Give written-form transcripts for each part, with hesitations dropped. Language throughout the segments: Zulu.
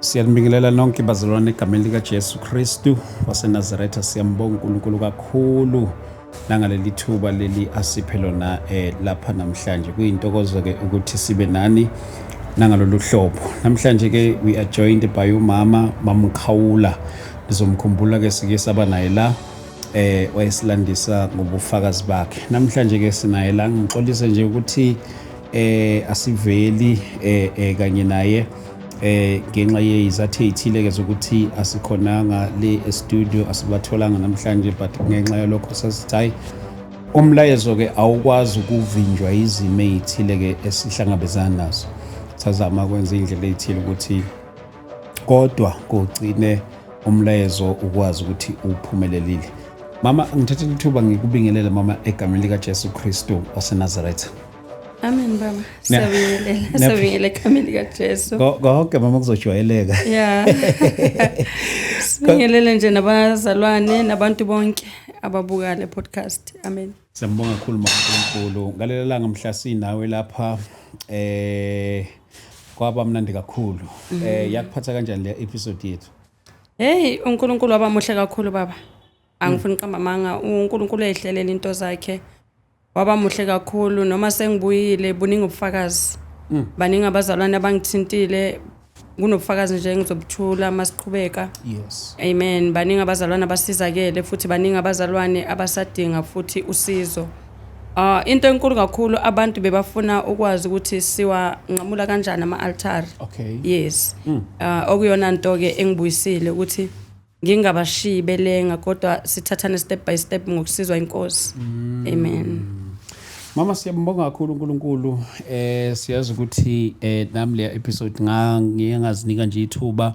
Siyanibingelela nonke bazalwane egameni likaJesu Kristu waseNazaretha. Siyambonga uNkulunkulu kakhulu nangaleli thuba leli asiphe lona lapha namhlanje. Kuyintokozo ke ukuthi sibe nani nangalolu hlobo. Namhlanje ke we are joined by umama Mamkhawula. Nizomkhumbula ke, sike saba naye la, wayesilandisa ngobufakazi bakhe. Namhlanje ke sinaye la. Ngixolise nje ukuthi asiveli kanye naye ngenxa yezizathu ezithile ke zokuthi asikhonanga le e-studio, asibatholanga namhlanje, but ngenxa yalokho sasithi hayi, umlayezo ke awukwazi ukuvinjwa izimo ezithile ke esihlangabezana nazo. Sazama kwenza indlela ezithile ukuthi kodwa kugcine umlayezo ukwazi ukuthi uphumelelile. Mama, ngithathe ithuba ngikubingelele mama egameni likaJesu Kristu waseNazaretha. Amen baba. Siyabingelela. Siyabingelela egameni likaJesu. Konke mama kuzojwayeleka. Yeah. Sibingelele nje nabazalwane nabantu bonke ababuka le podcast. Amen. Siyambonga kakhulu mama uNkulunkulu. Ngalela langa mhla sinawe lapha kwaba mnandi kakhulu. Yakuphatha kanjani le episode yethu? Hey, uNkulunkulu wabamuhle kakhulu baba. Angifuni uqamba amanga, uNkulunkulu uyayihlelela into zakhe. Waba muhle kakhulu noma sengibuyile, buningi ubufakazi. Baningi abazalwane abangithintile, kunobufakazi nje engizobuthula masiqhubeka. Amen. Baningi abazalwane abasizakele futhi baningi abazalwane abasadinga futhi usizo. Into enkulu kakhulu, abantu bebafuna ukwazi ukuthi siwanqamula kanjani ama-altari. Yes. Okuyona nto ke engibuyisile ukuthi ngingabashiyi belenga, kodwa sithathane step by step ngokusizwa inkosi. Amen. Mama, siyambonga kakhulu uNkulunkulu. Siyazi ukuthi nami le episode ngiye ngazinika nje ithuba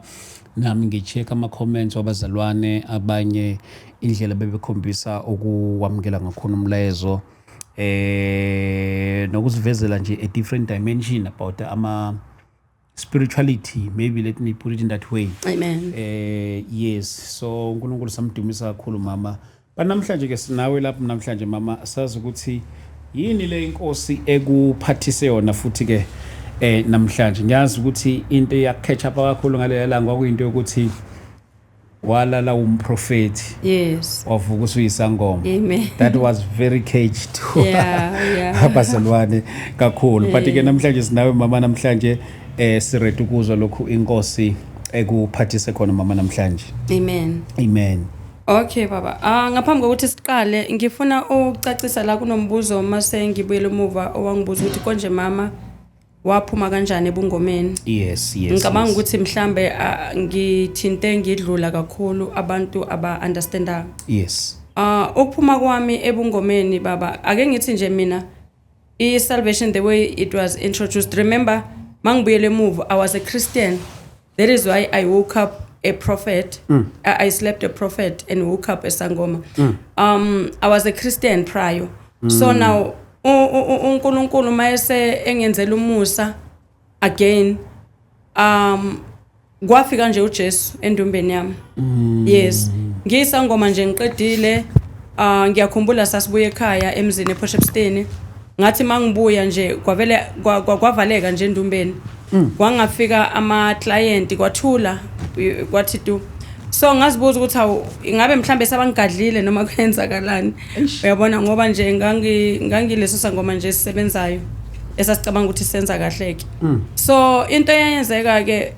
nami ngi-check ama comments wabazalwane abanye, indlela bebekhombisa ukuwamukela ngakhona umlayezo nokusivezela nje a different dimension about ama spirituality, maybe let me put it in that way. Amen. Yes, so uNkulunkulu samdumisa kakhulu mama. But namhlanje ke sinawe lapha namhlanje mama, sazi ukuthi yini le inkosi ekuphathise yona futhi ke namhlanje. Ngiyazi ukuthi into eya-catch up kakhulu ngale langa kwakuyinto yokuthi walala umprofeti, wavuka usuyisangoma. Amen. That was very caged abazalwane kakhulu, but ke namhlanje sinawe mama. Namhlanje si-ready ukuzwa lokhu inkosi ekuphathise khona mama namhlanje. Amen. Amen. Okay baba. Ah, ngaphambi kokuthi siqale ngifuna ukucacisa la kunombuzo mase ngibuyele emuva owangibuza ukuthi konje mama waphuma kanjani ebungomeni. Ngicabanga ukuthi mhlambe ngithinte ngidlula kakhulu abantu aba understandayo. Ah, ukuphuma kwami ebungomeni baba, ake ngithi nje mina i salvation, the way it was introduced, remember mangibuyele emuva, I was a Christian. That is why I woke up a prophet. I slept a prophet and woke up a sangoma. I was a Christian prior. So now uNkulunkulu mayese engenzela umusa again, kwafika nje uJesu endumbeni yami. Yes, ngiyisangoma nje ngiqedile. Ngiyakhumbula sasibuye ekhaya emzini ePort Shepstone. Ngathi mangibuya nje kwavele kwavaleka nje endumbeni, kwangafika ama client, kwathula, kwathi tu. So ngazibuza ukuthi awu, ingabe mhlambe sabangigadlile noma kwenzakalani, uyabona, ngoba nje ngangileso sangoma nje esisebenzayo esasicabanga ukuthi senza kahle ke. So into eyayenzeka ke,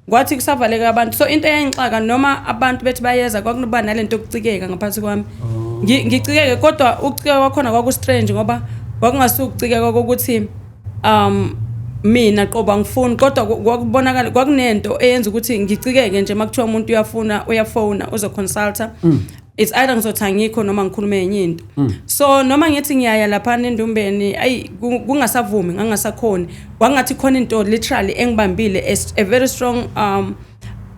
kwathi kusavaleka abantu, so into eyayingixaka, noma abantu bethi bayeza, kwakunoba nalento yokucikeka ngaphansi kwami. Ngicikeke, kodwa ukucikeka kwakhona kwaku-strange ngoba kwakungasukucikeka kokuthi mina qobo angifuni, kodwa kwakubonakala kwakunento eyenza ukuthi ngicikeke nje. Makuthiwa umuntu uyafuna, uyafona, uzoconsulta, it's either ngizothi angikho noma ngikhulume enye into. So noma ngithi ngiyaya laphana endumbeni, ayi, kungasavumi, ngangasakhoni, kwangathi khona into literally engibambile, a very strong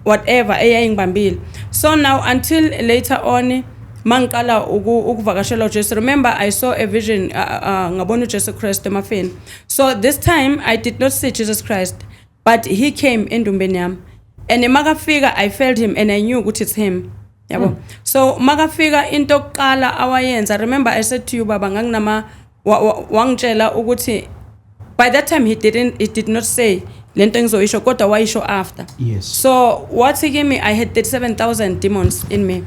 whatever eyayingibambile. So now until later on mangiqala ukuvakashela uJesu, remember I saw a vision, ngabona uJesu Christ emafeni. So this time I did not see Jesus Christ, but he came endumbeni yami, and makafika I felt him and I knew ukuthi it's him, yabo. So makafika, into yokuqala awayenza, remember I said to you baba, nganginama wangitshela ukuthi by that time he did not say Lento engizoyisho, kodwa wayisho after. So wathi kimi I had 37,000 demons in me.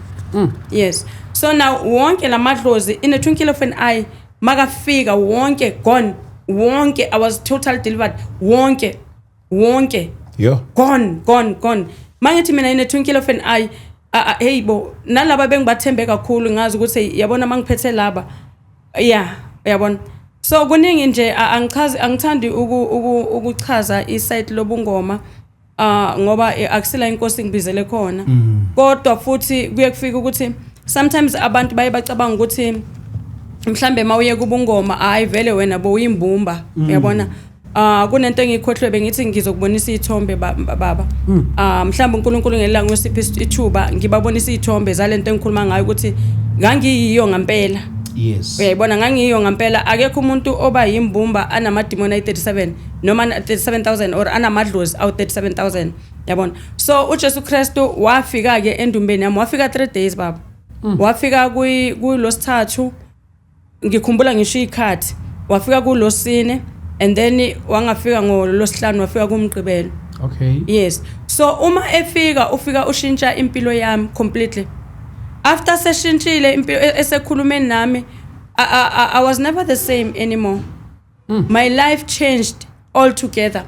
Yes, so now wonke lamadlozi, in a twinkle of an eye, makafika wonke gone, wonke. I was totally delivered, wonke, wonke. Yo. Gone, gone, gone. Mangithi mina in a twinkle of an eye, hey bo, nalaba bengibathembe kakhulu, ngazi ukuthi yabona mangiphethe laba, yeah, uyabona. So kuningi nje, angichazi, angithandi ukuchaza isite lobungoma, ngoba akusila inkosi ngibizele khona. Kodwa futhi kuye kufika ukuthi sometimes abantu baye bacabanga ukuthi mhlambe mawuye kubungoma, hayi vele wena bowuyimbumba, uyabona. Kunento engikhohlwe, bengithi ngizokubonisa izithombe, baba. Mhlawumbe uNkulunkulu ngelanga usiphi ithuba, ngibabonisa izithombe zalento engikhuluma ngayo, ukuthi ngangiyiyo ngempela. Uyayibona, ngangiyiyo ngempela. Akekho umuntu oba yimbumba anamadimoni ayi-37 noma 37,000 or anamadlozi awu-37,000, yabona. So uJesu Kristu wafika-ke endumbeni yami, wafika 3 days, baba. Wafika kulosithathu, ngikhumbula ngisho iy'khathi, wafika kulosine and then wangafika ngolosihlanu, wafika kumgqibelo. Yes, so uma efika, ufika ushintsha impilo yami completely. After seshintshile impilo, esekhulumeni nami, I was never the same anymore. My life changed altogether.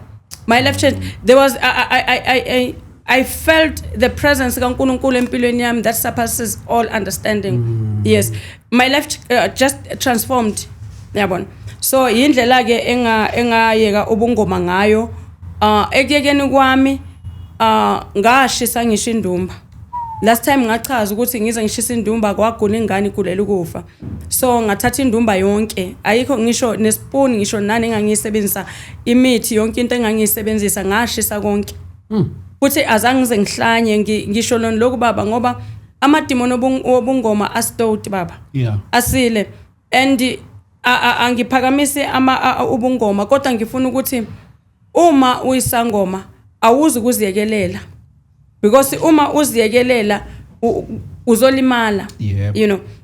My life changed. There was I felt the presence kaNkulunkulu empilweni yami that surpasses all understanding. Yes, my life just transformed, yabona. So indlela ke engayeka ubungoma ngayo, ekuyekeni kwami, ngashisa ngisho indumba. Last time ngachaza ukuthi ngize ngishisa indumba, kwagula ingane, igulela ukufa. So ngathatha indumba yonke, ayikho ngisho nespoon, ngisho nani engangiyisebenzisa, imithi yonke, into engangiyisebenzisa, ngashisa konke. Futhi azange ngize ngihlanye, ngisho lona lokhu, baba, ngoba amadimoni obungoma astowed, baba. Asile. And angiphakamisi ama ubungoma, kodwa ngifuna ukuthi uma uyisangoma awuzi ukuziyekelela, because uma uziyekelela uzolimala.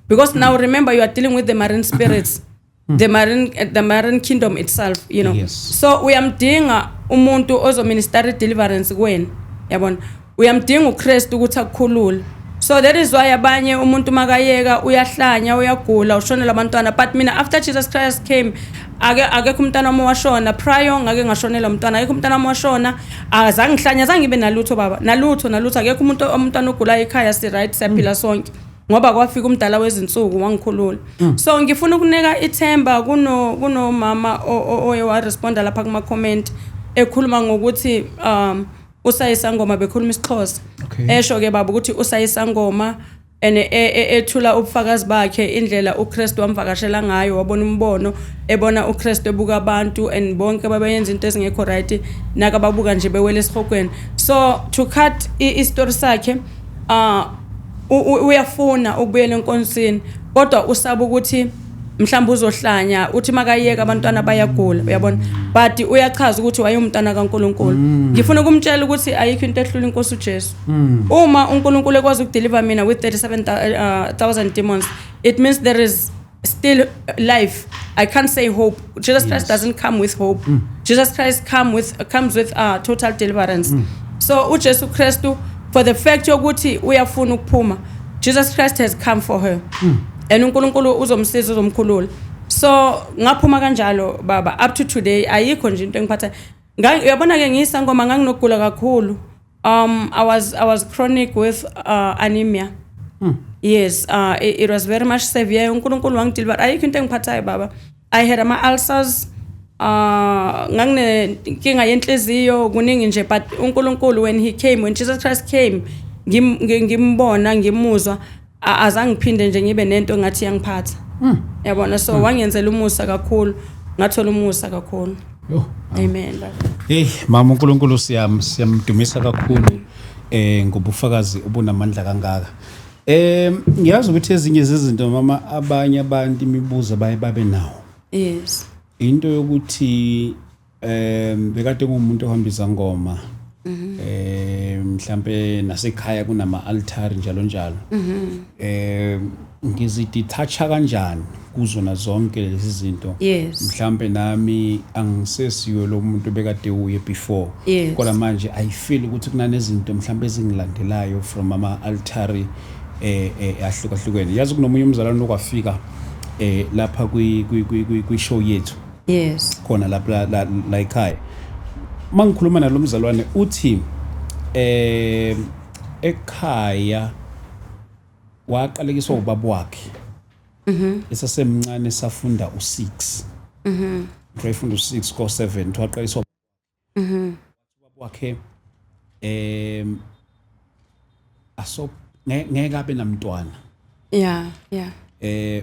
Because now remember, you are dealing with the marine spirits, the marine kingdom itself. So uyamdinga umuntu ozominister deliverance kuwena, yabona. Uyamdinga uKristu ukuthi akukhulule. So that is why abanye umuntu makayeka uyahlanya, uyagula, ushonela abantwana. But mina, after Jesus Christ came, akekho umntana wami owashona. Prior ngake ngashonela umntwana, akekho umntana wami owashona. Azange ngihlanya, azange ngibe nalutho, baba, nalutho, nalutho. Akekho umuntu, umntwana ogulayo ekhaya. Si right, siyaphila sonke, ngoba kwafika umdala wezinsuku wangikhulula. So ngifuna ukunika ithemba kunomama oye waresponda lapha kuma comment, ekhuluma ngokuthi usayisangoma, bekhuluma isiXhosa. Esho ke, baba, ukuthi usayisangoma and ethula ubufakazi bakhe, indlela uKristu wamvakashela ngayo, wabona umbono, ebona uKristu ebuka abantu and bonke babeyenza into ezingekho right, naka babuka nje bewele esihogweni. So to cut istory sakhe, uyafuna ukubuyela enkonsini, kodwa usaba ukuthi mhlawumbe uzohlanya, uthi makayeka abantwana bayagula, uyabona. But uyachaza ukuthi wayengumntwana kaNkuluNkulu. Ngifuna ukumtshela ukuthi ayikho into ehlula inkosi uJesu. Uma uNkulunkulu ekwazi ukudeliver mina with 37,000 demons, it means there is still life. I can't say hope. Jesus Christ doesn't come with hope. Jesus Christ comes with total deliverance. So uJesu Kristu, for the fact yokuthi uyafuna ukuphuma, Jesus Christ has come for her and uNkulunkulu uzomsiza, uzomkhulula. So ngaphuma kanjalo, baba. Up to today ayikho nje into engiphatha. Uyabona ke, ngiyisangoma, nganginokugula kakhulu. I was chronic with anemia. Yes, it was very much severe. UNkulunkulu wangideliver, ayikho into engiphathayo, baba. I had ama ulcers, nganginenkinga yenhliziyo, kuningi nje. But uNkulunkulu, when he came, when Jesus Christ came, ngimbona, ngimuzwa, azange ngiphinde nje ngibe nento ngathi yangiphatha, yabona. So wangenzela umusa kakhulu, ngathola umusa kakhulu. Yo. Amen, baba. Hey mama, uNkulunkulu siyamdumisa kakhulu ngobufakazi obunamandla kangaka. Ngiyazi ukuthi ezinye zezinto, mama, abanye abantu imibuzo baye babe nawo. Into yokuthi bekade ngumuntu ohamba izangoma. Mhlambe nasekhaya kunama altar njalo njalo. Ngizidethacha kanjani kuzona zonke lezi zinto? Mhlambe nami angisesiyo lo muntu bekade uye before. Kodwa manje I feel ukuthi kunanezinto mhlambe ezingilandelayo from ama altar ahlukahlukene. Yazi, kunomunye umzalwane okwafika lapha kwi show yethu khona lapha la ekhaya. Mangikhuluma nalo mzalwane, uthi ekhaya waqalekiswa ubaba wakhe esasemncane, safunda u6. Wayefunda u6 ko 7, waqaliswa ubaba wakhe aso ngeke abe namntwana.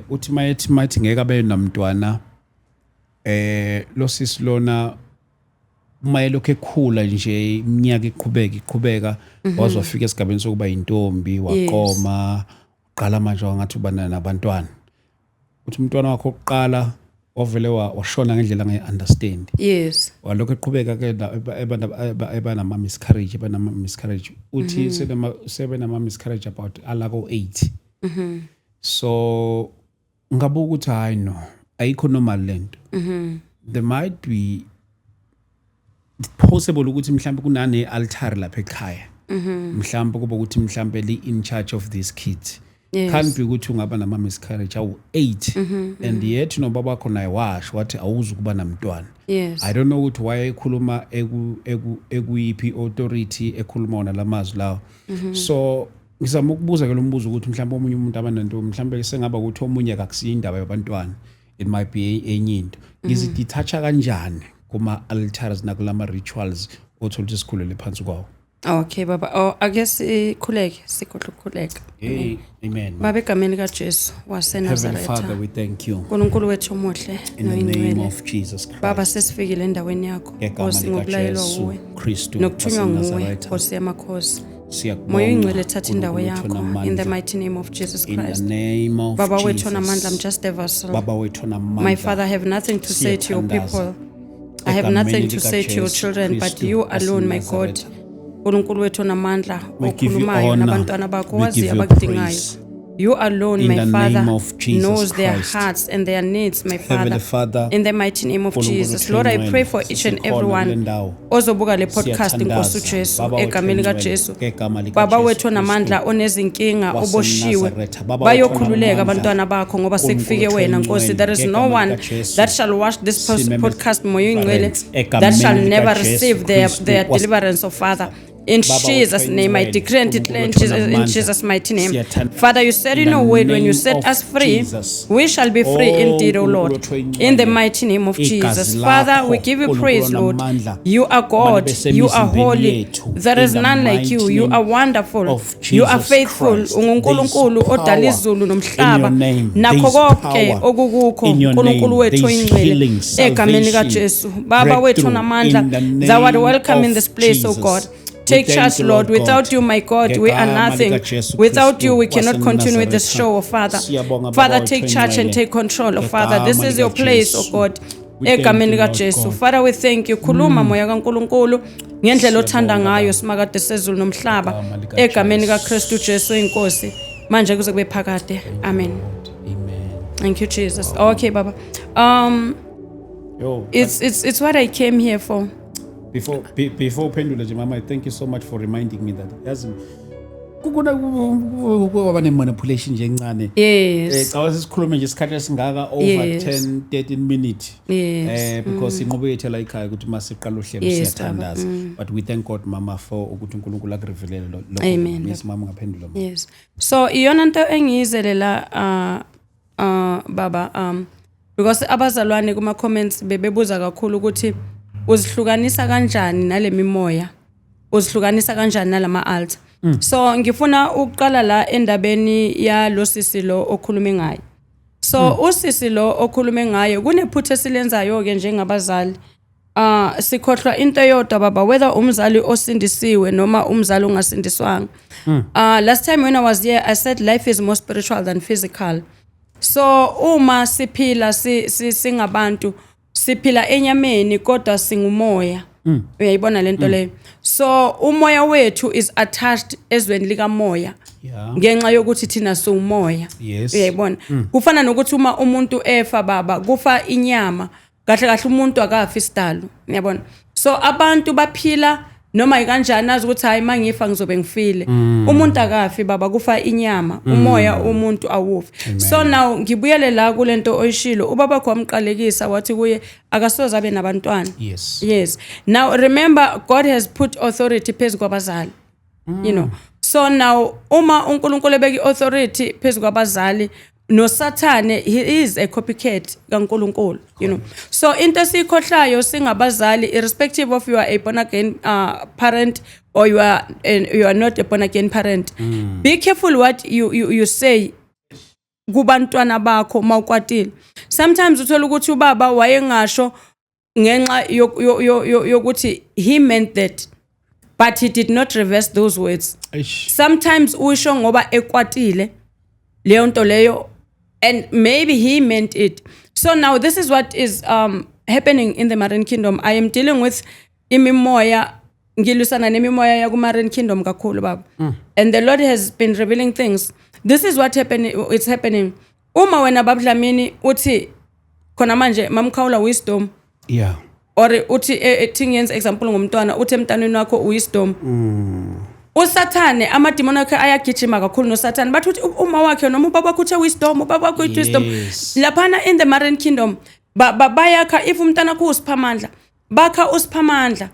Uthi mayethi mathi ngeke abe namntwana, lo sisi lona uma elokhu ekhula nje, iminyaka iqhubeka iqhubeka, waze wafika esigabeni sokuba yintombi, waqoma, uqala manje wangathi uba nabantwana. Uthi umntwana wakhe okuqala wavele washona ngendlela angayi-understand. Walokhu eqhubeka ke eba nama-miscarriage. Uthi sebenama-miscarriage about alako 8. So ngabuka ukuthi hayi no, ayikho normal lento. There might be possible ukuthi mhlawumbe kunane altar lapha ekhaya, mhlawumbe kube ukuthi mhlawumbe li in charge of this kid. Can't be ukuthi ungaba nama miscarriage awu 8 and yet nobaba wakho naye washo wathi awuzi ukuba namntwana. I don't know ukuthi wayekhuluma ekuyiphi authority ekhuluma wona lamazwi lawo. So ngizama ukubuza ke lo mbuzo ukuthi mhlawumbe omunye umuntu abanento, mhlawumbe sengaba ukuthi omunye akakusiyo indaba yabantwana, it might be enye into. Ngizidethacha kanjani kuma altars nakulama rituals othola ukuthi sikhulele phansi kwawo? Okay baba, oh, ake sikhuleke, sikhohle ukukhuleka. Hey, amen. Baba, egameni kaJesu Heavenly waseNazaretha. Father, we thank you uNkulunkulu wethu omuhle in the name noyingcwele. of Jesus Christ. Baba, sesifikile endaweni yakho. Ngegama Nkosi, ngokulayelwa likaJesu uwe Kristu nokuthunywa nguwe, waseNazaretha. Nkosi yamakhosi. Siyakubonga, Moya oyingcwele, thatha indawo Nkulunkulu yakho, in the onamandla. mighty name of Jesus In the Christ. name of Baba wethu Jesus. onamandla, I'm just a vessel. Baba wethu onamandla. My Father, I have nothing to say to your Siyathandaza. people. I have nothing Egameni to say to your likaJesu children, but Kristu you alone, my God. waseNazaretha. uNkulunkulu wethu onamandla, We give you okhulumayo honor. nabantwana bakho, We waziyo give you abakudingayo. praise. You alone, In my the Father, name of Jesus knows their Christ. hearts and their needs, my Father. Heavenly Father, In the mighty name of Nkulunkulu Jesus. Lord, I pray for each and sisikhona everyone kule ndawo. ozobuka le podcast, Nkosi Siyathandaza. uJesu, Baba wethu egameni oyingcwele, likaJesu. ngegama likaJesu Baba wethu Kristu onamandla, onezinkinga, oboshiwe, waseNazaretha. Baba wethu bayokhululeka onamandla, abantwana bakho ngoba sekufike Nkulunkulu wena, Nkosi. oyingcwele, There is no ngegama one likaJesu. that shall watch this Simeme podcast, Moya oyingcwele, egameni that shall never likaJesu receive their, Kristu their deliverance, oh Father. In Baba Jesus' wethu name, I oyingcwele, decree and declare in Nkulunkulu Jesus, in onamandla, Jesus' mighty name. siyathandaza. Father, you said In in the your word, when you name set of us free, Jesus. we shall be free Oh, indeed, O Lord. Nkulunkulu wethu In the oyingcwele, mighty name of igazi Jesus. Father, we lakho, give you Nkulunkulu praise, Lord. onamandla, You are God. malibe You are semizimbeni holy. yethu. There is In the none like you. mighty You name are wonderful. of You are Jesus faithful. Christ. UnguNkulunkulu There is odala power izulu in nomhlaba. your name. Nakho There is konke power okukukho, in your uNkulunkulu name. wethu There is oyingcwele. healing, Egameni salvation, likaJesu. Baba wethu breakthrough onamandla, in the thou art name welcome in of this place, O Jesus. God. We Take thank charge, you, Lord. Lord Without God. you, my God, we are Ngegama nothing. likaJesu Without Kristu you, we cannot continue with this waseNazaretha. show, oh Father. Siyabonga, Baba Father, wethu take charge and oyingcwele. take control, oh Father. This Ngegama is your place, oh likaJesu. God. We thank Egameni you, Lord likaJesu. God. Father, we thank you. Khuluma, moya kaNkulunkulu, ngendlela othanda Siyabonga, ngayo, Baba. simakade sezulu nomhlaba. Ngegama likaJesu. Egameni likaKristu Jesu inkosi. Manje kuze kube phakade. Amen. Amen. Thank you, Jesus. Okay, baba. Yo, It's what I came here for. before uphendule nje mama, thank you so much for reminding me that, yazi, kukuna kwaba ne-manipulation nje encane. Cawa sesikhulume nje isikhathi esingaka, over 10 13 minutes. Because inqubo yethu la ekhaya ukuthi masiqala uhlelo siyathandaza, but we thank God, mama, for ukuthi uNkulunkulu akurevealele lokho. Amen. Yes mama, ungaphendula mama. Yes. So iyona nto engiyizele la, baba, because abazalwane kuma comments bebebuza kakhulu ukuthi uzihlukanisa kanjani nale mimoya, uzihlukanisa kanjani nalama altar. So ngifuna ukuqala la endabeni ya lo sisi lo okhulume ngaye. So usisi lo okhulume ngaye, kunephutha esilenzayo ke njengabazali. Sikhohlwa into eyodwa baba, whether umzali osindisiwe noma umzali ongasindiswanga. Last time when I was here, I said life is more spiritual than physical. So uma siphila singabantu, siphila enyameni kodwa singumoya. Uyayibona lento leyo? So umoya wethu is attached ezweni likamoya ngenxa yokuthi thina siwumoya. Uyayibona, kufana nokuthi uma umuntu efa, baba, kufa inyama. Kahle kahle umuntu akafi isidalo, uyabona. So abantu baphila noma ikanjani, azi ukuthi hayi, mangifa ngizobe ngifile. Umuntu akafi, baba, kufa inyama, umoya umuntu awufi. So now ngibuyele la kulento oyishilo, ubaba wakho wamqalekisa, wathi kuye akasoze abe nabantwana. Yes. Now remember, God has put authority phezu kwabazali. So now uma uNkulunkulu ebeka i-authority phezu kwabazali, noSathane, he is a copycat kaNkulunkulu. So into esiyikhohlayo singabazali, irrespective of you are a born again parent or you are not a born again parent, be careful what you say kubantwana bakho mawukwatile. Sometimes uthola ukuthi ubaba wayengasho ngenxa yokuthi he meant that, but he did not reverse those words. Eish. Sometimes usho ngoba ekwatile leyo nto leyo, and maybe he meant it. So now this is what is happening in the marine kingdom. I am dealing with imimoya, ngilwisana nemimoya yaku-marine kingdom kakhulu, baba, and the Lord has been revealing things. This is what happening, it's happening. Uma wena, babudlamini, uthi khona manje mamkhawula wisdom, or uthi thi ngiyenze example ngomntwana, uthi emntaneni wakho wisdom, usathane, amadimoni akhe ayagijima kakhulu nosathane, bathi uthi uma wakhe noma ubaba wakho uthe wisdom, ubaba wakho uthi wisdom. Laphana in the marine kingdom bayakha, if umntana wakho usiphamandla, bakha usiphamandla,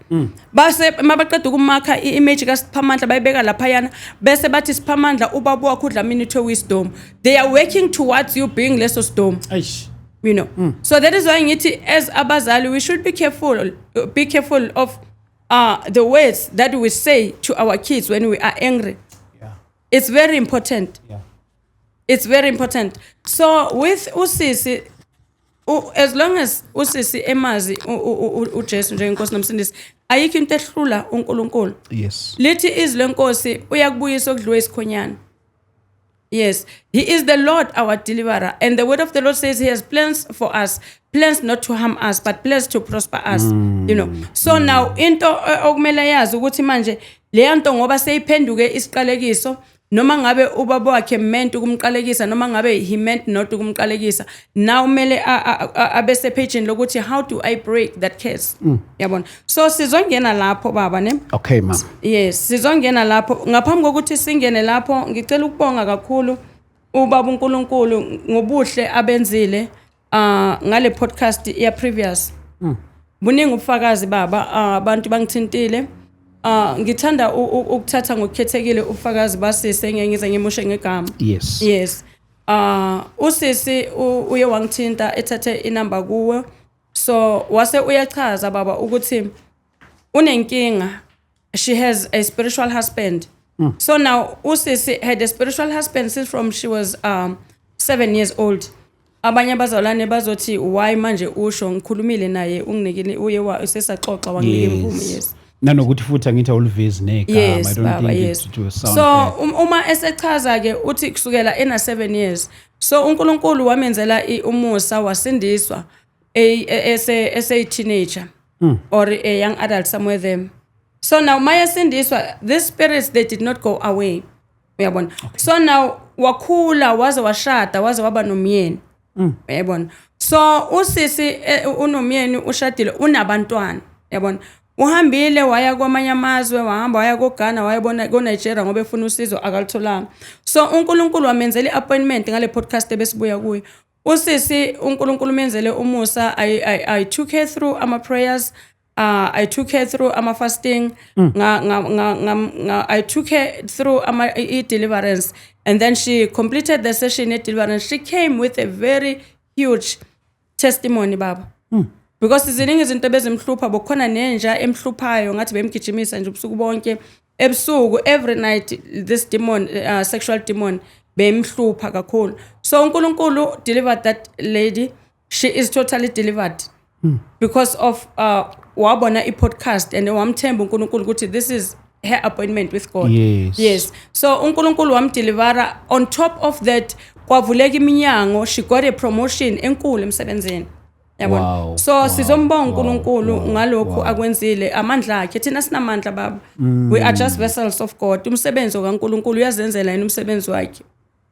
base mabaqeda ukumakha i-image kasiphamandla, bayibeka laphayana, bese bathi, "Siphamandla, ubaba wakho uDlamini uthe wisdom." They are working towards you being leso sdom. Eish. So that is why ngithi as abazali we should be careful, be careful of the words that we say to our kids when we are angry. It's very important. It's very important. So with usisi, as long as usisi emazi uJesu njengenkosi nomsindisi, ayikho into ehlula uNkulunkulu. Lithi izwi lenkosi, uyakubuyisa okudliwe isikhonyana. Yes, he is the Lord our deliverer, and the word of the Lord says he has plans for us, plans not to harm us, but plans to prosper us. So now into okumele yazi ukuthi manje leya nto ngoba seyiphenduke isiqalekiso, noma ngabe ubaba wakhe meant ukumqalekisa, noma ngabe he meant not ukumqalekisa, now kumele abe sepageni lokuthi, "How do I break that curse?" Yabona, so sizongena lapho, baba, ne? Okay, ma'am. Yes, sizongena lapho. Ngaphambi kokuthi singene lapho, ngicela ukubonga kakhulu ubaba uNkulunkulu ngobuhle abenzile ngale podcast ya previous. Buningi ubufakazi, baba, abantu bangithintile. Ngithanda ukuthatha ngokukhethekile ubufakazi basisi engeke ngize ngimushe ngegama. Yes. Usisi uye wangithinta ethathe inamba kuwe. So wase uyachaza, baba, ukuthi unenkinga. She has a spiritual husband. So now usisi had a spiritual husband since from she was 7 years old. Abanye abazalwane bazothi, "Why manje usho?" Ngikhulumile naye, unginikile, uye wa sesaxoxa, wanginika imvume, yes. Nanokuthi futhi angithi awulivezi negama. Yes. I don't Baba, think it will sound so bad. Uma esechaza ke uthi kusukela ena 7 years, so uNkulunkulu wamenzela umusa, wasindiswa ese teenager or a young adult somewhere there. So now mayesindiswa, these spirits, they did not go away, uyabona. So now wakhula waze washada, waze waba nomyeni, uyabona. So usisi unomyeni, ushadile, unabantwana, uyabona. Uhambile waya kwamanye amazwe, wahamba waya koGhana, wayebona koNigeria ngoba efuna usizo, akalitholanga. So uNkulunkulu wamenzela i-appointment ngale podcast ebesibuya kuyo. Usisi, uNkulunkulu umenzele umusa. I took her through ama prayers, I took her through ama fasting, nga, nga, nga, nga, nga, I took her through ama i deliverance, and then she completed the session at deliverance. She came with a very huge testimony, baba, because ziningi izinto ebezimhlupha. Bokukhona nenja emhluphayo, ngathi bemgijimisa nje ubusuku bonke, ebusuku, every night, this demon, sexual demon, bemhlupha kakhulu. So uNkulunkulu delivered that lady. She is totally delivered because of wabona i-podcast and wamthemba uNkulunkulu ukuthi this is her appointment with God. Yes, so uNkulunkulu wamdelivera. On top of that, kwavuleka iminyango, she got a promotion enkulu emsebenzini. Yabona? Wow, So wow, sizombonga wow, uNkulunkulu wow, ngalokhu wow. akwenzile, amandla akhe. Thina sinamandla baba. We are just vessels of God. Umsebenzi kaNkulunkulu uyazenzela yena umsebenzi wakhe.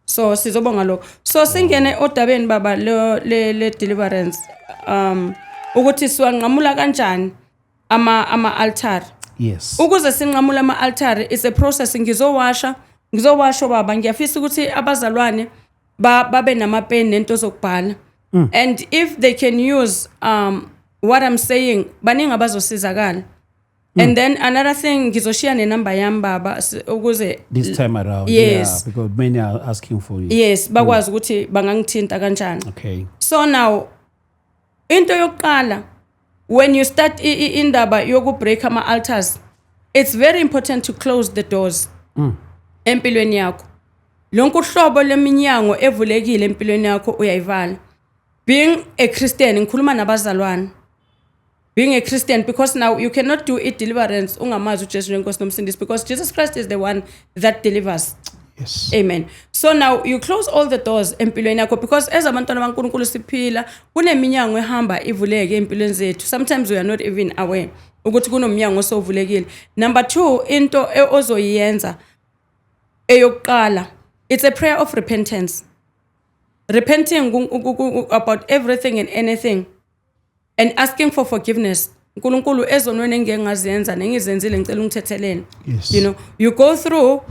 So sizobonga lokho. So singene odabeni baba le deliverance, ukuthi siwanqamula kanjani ama altar. Yes. Ukuze sinqamule ama altar, it's a process. Ngizowasha baba, ngiyafisa ukuthi abazalwane babe namapeni nento zokubhala. And if they can use what I'm saying, baningi abazosizakala. And then another thing, ngizoshiya nenamba yami baba, ukuze this time around. Yes. Yeah, because many are asking for it. Yes, bakwazi ukuthi bangangithinta kanjani. Okay. So now into yokuqala, when you start indaba yoku break ama altars, it's very important to close the doors empilweni yakho. Lonke uhlobo leminyango evulekile empilweni yakho uyayivala. Being a Christian, ngikhuluma nabazalwane. Being a Christian, because now you cannot do it deliverance ungamazi uJesu njengoNkosi nomsindisi, because Jesus Christ is the one that delivers. Yes. Amen. So now you close all the doors empilweni yakho, because as abantwana baNkulunkulu siphila kuneminyango ehamba ivuleke empilweni zethu. Sometimes we are not even aware ukuthi kunomnyango osovulekile. Number 2, into ozoyenza eyokuqala, it's a prayer of repentance. Repenting about everything and anything and asking for forgiveness. uNkulunkulu, ezonweni engeke ngazenza nengizenzile, ngicela ungithethelele. Yes. You go through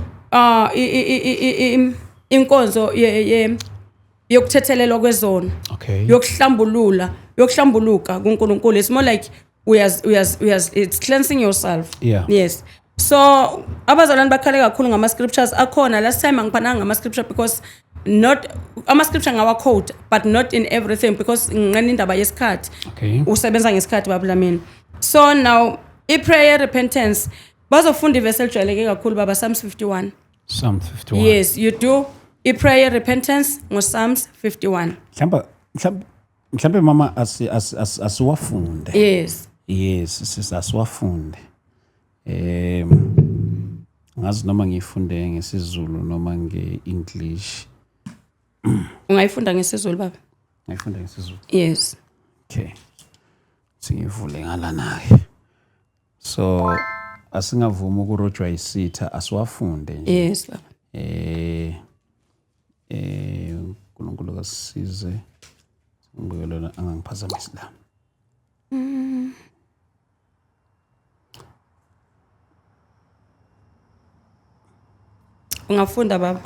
inkonzo yokuthethelelwa kwezono. Okay. Yokuhlambulula, yokuhlambuluka kuNkulunkulu. It's more like uyaz, it's cleansing yourself. Yeah. Yes. So abazalwane bakhale kakhulu ngama scriptures akhona. Last time angiphananga ngama scripture because not ama scripture ngawa quote, but not in everything, because nginqena indaba yesikhathi. Okay. Usebenza ngesikhathi baba Dlamini. So now i prayer repentance, bazofunda ivesi elijwayeleke kakhulu baba, Psalms 51. Psalm 51. Yes, you do i prayer repentance ngo Psalms 51. Mhlambe mama asiwafunde. Yes. Yes, sisasiwafunde. Ngazi noma ngifunde ngesiZulu noma ngeEnglish. Ungayifunda ngesiZulu baba? Ngayifunda ngesiZulu. Yes. Okay. Singivule ngalana ke. So asingavumi ukurojwa isitha, asiwafunde nje. Yes baba. uNkulunkulu kasisize. Ngibuke lona angangiphazamisi la. Ungafunda baba,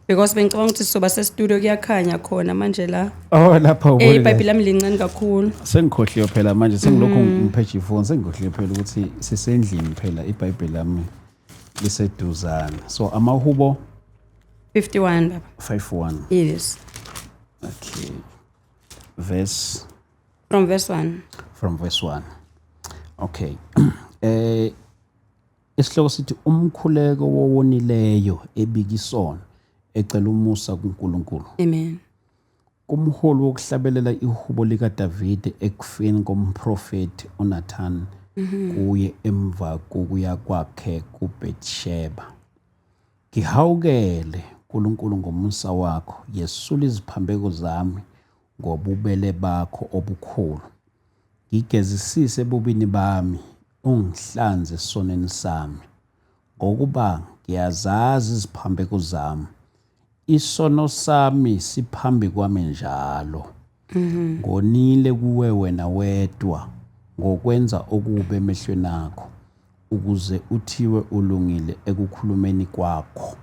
because bengicabanga ukuthi sizoba se-studio, kuyakhanya khona manje la. Oh, lapha ubone. IBhayibheli lami lincane kakhulu. Sengikhohliwe phela manje, sengilokhu ngiphethe ifoni, sengikhohliwe phela ukuthi sisendlini phela, iBhayibheli lami liseduzane. So amahubo 51 baba. 51. Yes. Okay. Verse From verse 1. From verse 1. Okay. Isihloko sithi umkhuleko wowonileyo ebika isono ecela umusa kuNkulunkulu. Amen. Kumholi wokuhlabelela ihubo likaDavide ekufeni komprofeti uNathan kuye emva kokuya kwakhe kuBethsheba. Ngihawukele uNkulunkulu ngomusa wakho, yesula iziphambeko zami ngobubele bakho obukhulu. Ngigezisise ebubini bami, ungihlanze esonweni sami. Ngokuba ngiyazazi iziphambeko zami, isono sami siphambi kwami njalo. Ngonile kuwe wena wedwa ngokwenza okubi emehlweni akho, ukuze uthiwe ulungile ekukhulumeni kwakho,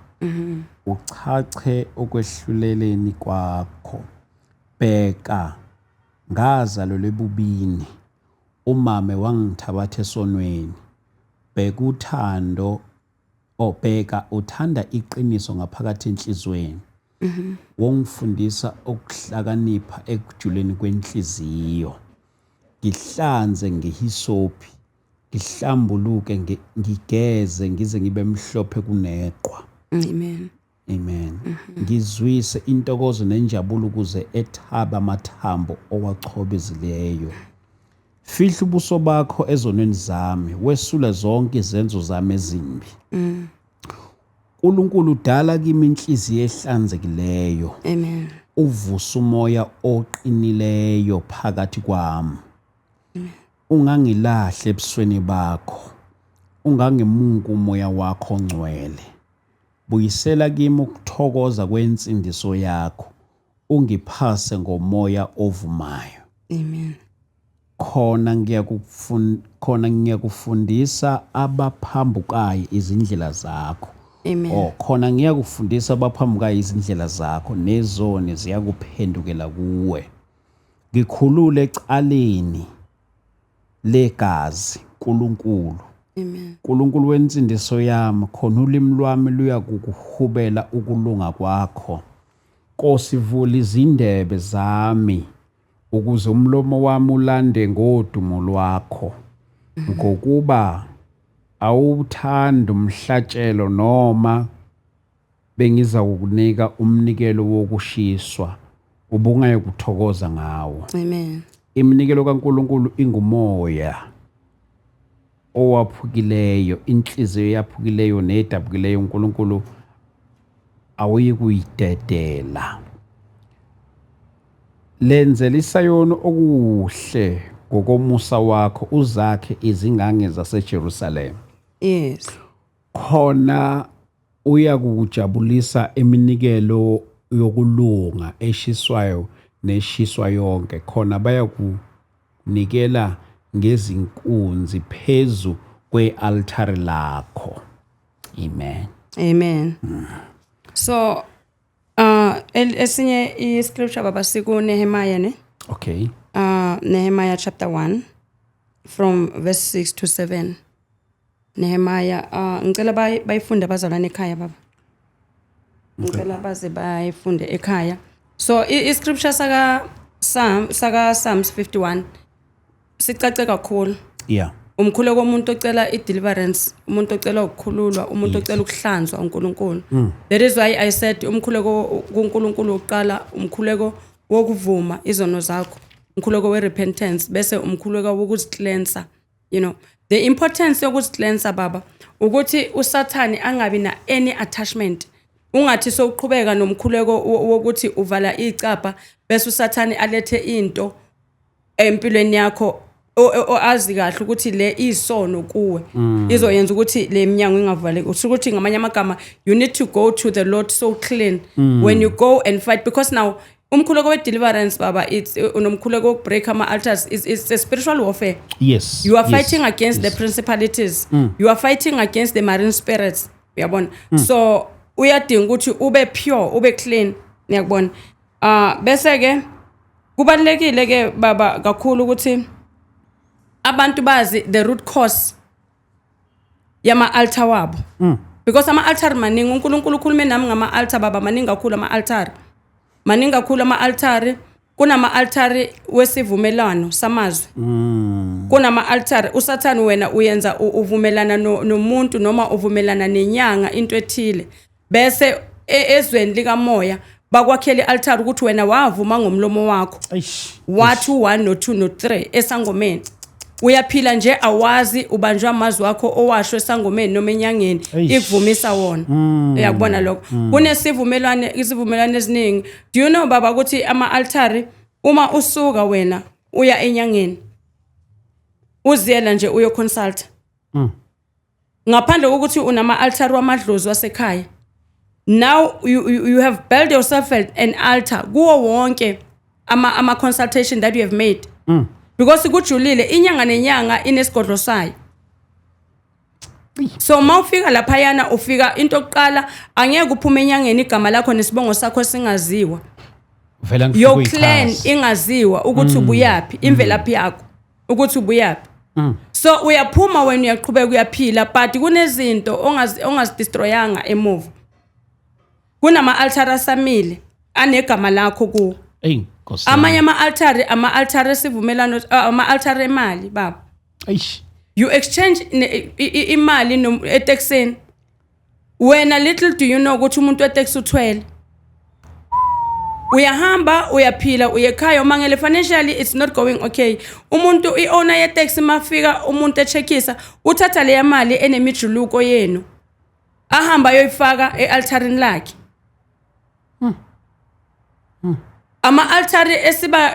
uchache okwehluleleni kwakho. Bheka, ngazalelwa ebubini, umame wangithabatha esonweni. Bheka uthando, obheka uthanda iqiniso ngaphakathi enhliziyweni, wongifundisa ukuhlakanipha ekujuleni kwenhliziyo. Ngihlanze ngehisophi, ngihlambuluke, ngigeze ngize ngibe mhlophe kuneqhwa. Amen. Amen. Ngizwise intokozo nenjabulo ukuze ethaba amathambo owachobezileyo. Fihla ubuso bakho ezonweni zami, wesule zonke izenzo zami ezimbi. uNkulunkulu, dala kimi inhliziyo ehlanzekileyo. Amen. Uvuse umoya oqinileyo phakathi kwami. Ungangilahli ebusweni bakho, ungangemuki umoya wakho ongcwele. Buyisela kimi ukuthokoza kwensindiso yakho, ungiphase ngomoya ovumayo. Amen. Khona ngiyakufundisa abaphambukayo izindlela zakho. Amen. Oh, khona ngiyakufundisa abaphambukayo izindlela zakho, nezoni ziyakuphendukela kuwe. Ngikhulule ecaleni legazi, Nkulunkulu. Amen. Nkulunkulu wensindiso yami, khona ulimi lwami luyakukuhubela ukulunga kwakho. Nkosi, vula izindebe zami ukuze umlomo wami ulande ngodumo lwakho. Ngokuba awuthandi umhlatshelo noma bengiza kukunika umnikelo wokushiswa, ubungayikuthokoza ngawo. Amen. Iminikelo kaNkulunkulu ingumoya owaphukileyo, inhliziyo eyaphukileyo nedabukileyo uNkulunkulu awuyikuyidedela. Lenzela iSayoni okuhle ngokomusa wakho, uzakhe izingange zaseJerusalema. Yes. Khona uyakukujabulisa iminikelo yokulunga eshiswayo neshiswa yonke, khona bayakunikela ngezinkunzi phezu kwe-altare lakho. Amen. Amen. So esinye i-scripture, baba, siku Nehemiah, ne? Okay. Nehemiah chapter 1 from verse 6 to 7. Nehemiah, ngicela bayifunde abazalwane ekhaya, baba. Ngicela baze bayifunde ekhaya. So i-scripture saka Psalms 51 sicace kakhulu. Umkhuleko komuntu ocela i-deliverance, umuntu ocela ukukhululwa, umuntu ocela ukuhlanzwa uNkulunkulu. That is why I said umkhuleko kuNkulunkulu uqala umkhuleko wokuvuma izono zakho, umkhuleko we-repentance, bese umkhuleko wokuzicleansa. The importance yokuzicleansa, baba, ukuthi uSathane angabi na any attachment. Ungathi sowuqhubeka nomkhuleko wokuthi uvala icapha bese uSathane alethe into empilweni yakho azi kahle ukuthi le isono kuwe, izoyenza ukuthi le minyango ingavaleki. Usho ukuthi ngamanye amagama you need to go to the Lord so clean when you go and fight, because now umkhuleko we-deliverance, baba, it's unomkhuleko wokubreak ama-altars. It's a spiritual warfare. You are fighting against the principalities, you are fighting against the marine spirits, uyabona? So uyadinga ukuthi ube pure, ube clean, ngiyakubona. Bese ke kubalekile ke, baba, kakhulu ukuthi abantu bazi the root cause yama altar wabo, because ama altar maningi. UNkulunkulu ukhulume nami ngama altar, baba, maningi kakhulu ama altar, maningi kakhulu ama altar. Kunama altar wesivumelwano samazwi, kunama altar uSathane. Wena uyenza uvumelana nomuntu noma uvumelana nenyanga into ethile, bese ezweni likamoya bakwakhela i-altar ukuthi wena wavuma ngomlomo wakho, Eish. wathi u-1 no-2 no-3 esangomeni. Uyaphila nje, awazi ubanjwa amazwi wakho owasho esangomeni noma enyangeni. Eish. Ikuvumisa wona, uyakubona lokho? Kunesivumelwane, isivumelwane eziningi. Do you know, baba, ukuthi ama-altari, uma usuka wena uya enyangeni, uziyela nje uyoconsulta, ngaphandle kokuthi unama-altari wamadlozi wasekhaya, now you have built yourself an altar kuwo wonke ama consultation that you have made, because kujulile, inyanga nenyanga inesigodlo sayo. So mawufika laphayana, ufika into yokuqala, angeke uphume enyangeni igama lakho nesibongo sakho singaziwa, Vela ngifike your clan uyichaze. ingaziwa ukuthi ubuyaphi, imvelaphi yakho ukuthi ubuyaphi. So uyaphuma wena, uyaqhubeka, uyaphila, but kunezinto ongazidestroyanga emuva, kunama-altar asamile anegama lakho kuwo. Eyi, Nkosi yami. Amanye ama-altari, ama-altari esivumelwano, ama-altari emali, baba. Eish. You exchange imali etekisini wena. Little do you know ukuthi umuntu weteksi uthwele. Uyahamba, uyaphila, uye ekhaya, umangele financially it's not going okay. Umuntu, i-owner yeteksi, mafika umuntu echeckisa, uthatha leya mali enemijuluko yenu, ahamba ayoyifaka e-altarini lakhe. Ama-altari esiba